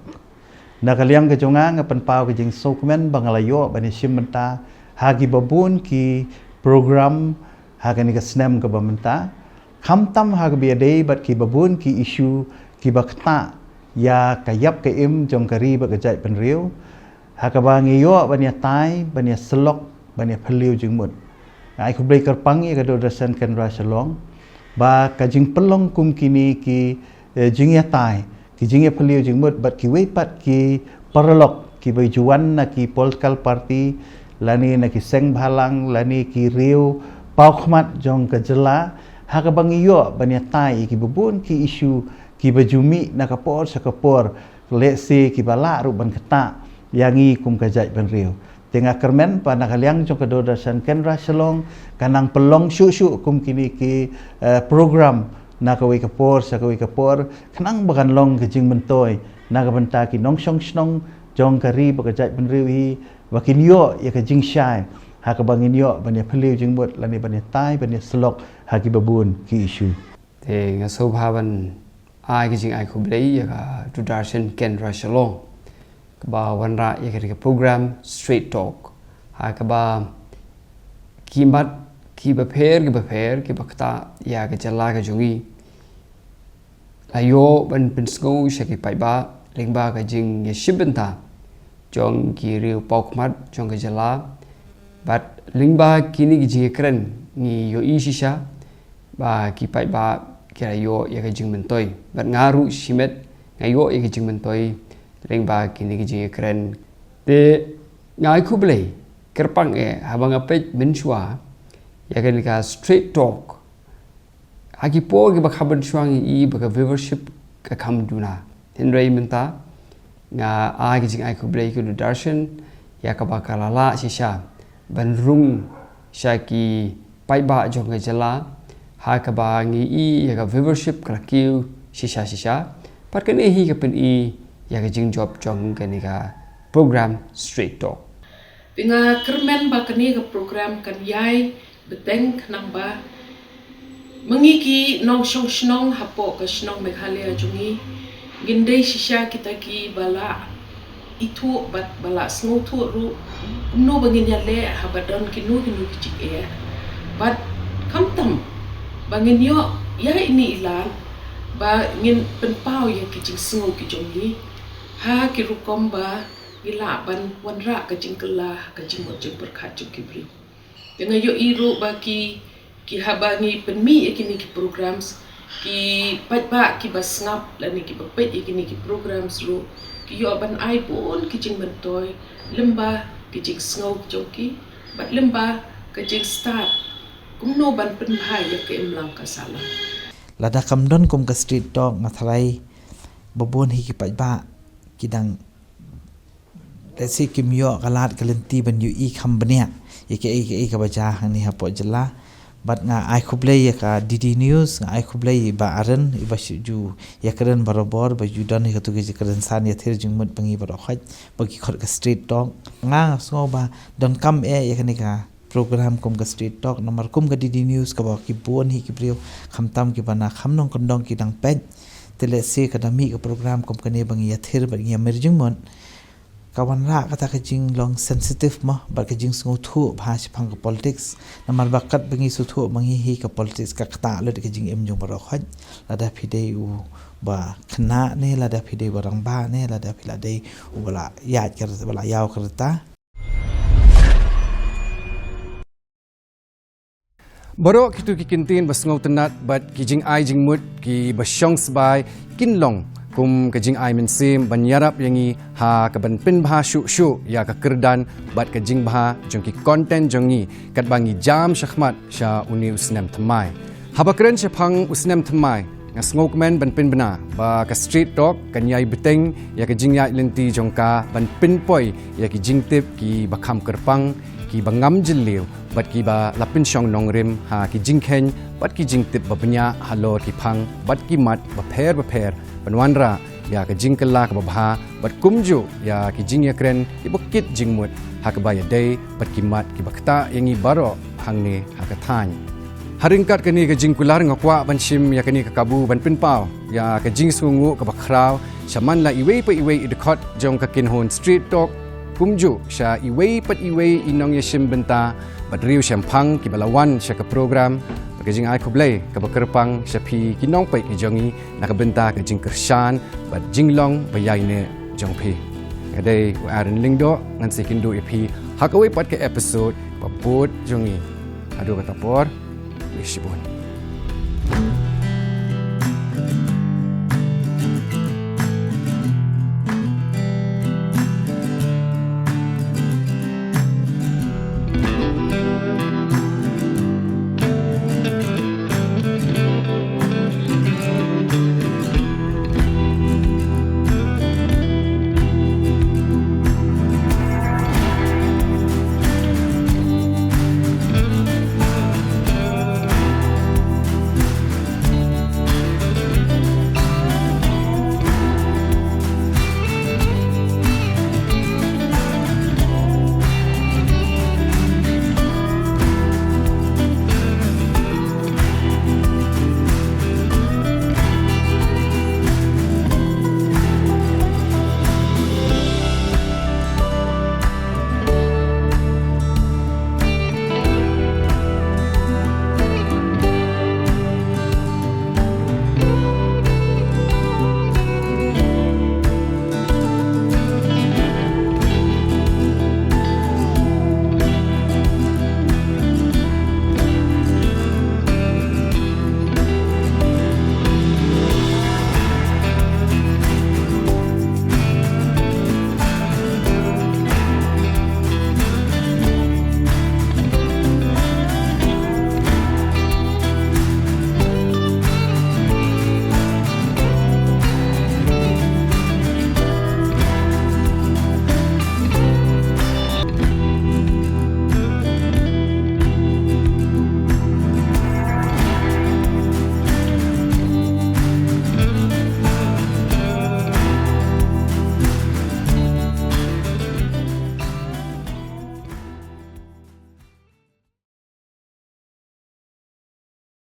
Na ka liang ka jong nga, nga pynpaw ka jingsngewkmen ba nga la ïoh ban ïashim bynta ha kiba bun ki program ha kane ka snem kaba mynta. Khamtam ha kaba ïadei bad kiba bun ki issue kiba ktah ïa ka ïap ka im jong ka ri bad ka jaitbynriew, ha kaba ngi ïoh ban ïatai, ban ïasyllok, ban ïaphylliew jingmut. Nga ai khublei kyrpang ïa ka Doordarshan Kendra Shillong ba ka jingpynlong kum kine ki, eh, jingïatai, ki jingïaphylliew jingmut bad kiwei pat ki paralok kiba ju wan na ki political party, lane na ki seng bhalang, lane ki riew paw khmat jong ka jylla, Ha kaba ngi ïoh ban ïatai ïa kiba bun ki issue kiba ju mih na ka por sha ka por, lehse kiba lah ruh ban ktah ïa ngi kum ka jaitbynriew. Te nga kyrmen ba na ka liang jong ka Doordarshan Kendra Shillong kan nang pynlong shuh shuh kum kine ki, eh, program na kawei ka por sha kawei ka por, khnang ba kan long ka jingmyntoi na ka bynta ki nongshong shnong jong ka ri bad ka jaitbynriew hi, ba kin ïoh ïa ka jingshai ha kaba ngin ïoh ban ïa phylliew jingmut lane ban ïa tai ban ïa syllok ha kiba bun ki issue. Te nga sngewbha ban ai ka jingai khublei ïa ka Doordarshan Kendra Shillong kaba wanrah ïa ka program Straight Talk ha kaba ki mat kiba pher kiba pher kiba ktah ïa ka jylla ka jong ngi la ïoh ban pynsngew sha ki paidbah lyngba ka jingïashim bynta jong ki riew paw khmat jong ka jylla. Bad lyngba kine ki jingïakren ngi ïohi shisha ba ki paidbah ki la ïoh ïa ka jingmyntoi. Bad nga ruh shimet nga ïoh ïa ka jingmyntoi lyngba kine ki jingïakren. Te nga ai khublei kyrpang eh haba nga peit mynshuwa ïa kane ka Straight Talk. Ha ki por kiba kham mynshuwa ngi i ba ka viewership ka kham duna. Hynrei mynta nga ai ka jingai khublei ka Doordarshan ïa kaba ka la lah shisha ban rung sha ki paidbah jong ka jylla ha kaba ngi i ïa ka viewership ka la kiew shisha shisha. Bad kane hi ka pyni ïa ka jingjop jong kane ka program Straight Talk. Te nga kyrmen ba kane ka program kan ïai bteng khnang ba ma ngi ki nongshong shnong hapoh ka shnong Meghalaya jong ngi ngin dei shisha kita kiba la ithuh bad ba la sngewthuh ruh kumno ba ngin ïaleh haba don kino kino ki jingeh. Bad khamtam ba ngin ïoh ïa ine i lad ba ngin pynpaw ïa ki jingsngew ki jong ngi ha ki rukom ba ngi lah ban wanrah ka jingkylla ha ka jingmut jingpyrkhat jong ki briew. Te nga ïohi ruh ba ki, ki haba ngi pynmih ïa kine ki programs, ki paidbah kiba sngap lane kiba peit ïa kine ki programs ruh ki ïoh ban ai bun ki jingmyntoi lyngba ki jingsngew jong ki bad lyngba ka jingstad kumno ban pynbha ïa ka imlang ka sahlang. Lada kam don kum ka Straight Talk nga tharai ba bun hi ki paidbah ki dang, let's say, kim ïoh ka lad ka lynti ban ïohi kham bniah ïa kaei kaei kaba jia hangne hapoh jylla. Bad nga ai khublei ïa ka D D News, nga ai khublei ïa i Bah Aren iba shu ju ïakren barabor ba ju don hi katto ka jingkren san ïathir jingmut ba ngi baroh khoit ba ki khot ka Straight Talk. Nga nga sngew ba donkam eh ïa kane ka program kum ka Straight Talk namar kum ka D D News kaba ki bun hi ki briew khamtam kiba na kham nongkyndong ki dang peit. Te lehse ka da mih ka program kum kane ba ngi ïathir bad ngi ïamir jingmut, ka wanrah kata ka jinglong sensitive mo bad ka jingsngewthuh bha shaphang ka politics. Namar ba katba ngi sngewthuh ba ngi hi ka politics ka ktah lut ka jingim jong baroh khoit. Lada phi dei uba khynnah ne lada phi dei uba rangbah ne lada phi la dei uba la ïaid ka, ba la ïaw ka rta. Baroh kito ki kyntien ba sngewtynnat bad ki jingai jingmut kiba shong sbai kin long kum ka jingai mynsiem ban ïarap ïa ngi ha ka ban pynbha shuh shuh ïa ka kyrdan bad ka jingbha jong ki content jong ngi katba ngi jam shakhmat sha une u snem thymmai. Haba kren shaphang u snem thymmai, nga sngewkmen ban pynbna ba ka Straight Talk kan ïai bteng ïa ka jingïaid lynti jong ka ban pynpoi ïa ki jingtip kiba kham kyrpang, kiba ngam jylliew bad kiba la pynshong nongrim ha ki jingkheiñ bad ki jingtip ba bniah halor ki phang bad ki mat bapher bapher ban wanrah ïa ka jingkylla kaba bha bad kumjuh ïa ki jingïakren kiba kit jingmut ha kaba ïadei bad ki mat kiba ktah ïa ngi baroh hangne ha ka thaiñ. Ha ryngkat kane ka jingkular nga kwah ban shim ïa kane ka kabu ban pynpaw ïa ka jingsngewnguh kaba khraw sha man la iwei pa iwei i dkhot jong ka kynhun Street Talk, kumjuh sha iwei pat iwei i nongïashim bynta bad riew shemphang kiba la wan sha ka program. Bad ka jingai khublei kaba kyrpang sha phi ki nongpeit ki jong ngi na ka bynta ka jingkyrshan bad jinglong ba ïaineh jong phi. Nga dei u Aaron Lyngdoh, ngan sa ïakynduh ïa phi ha kawei pat ka episode ba bud jong ngi. Haduh kata por, khublei shibun.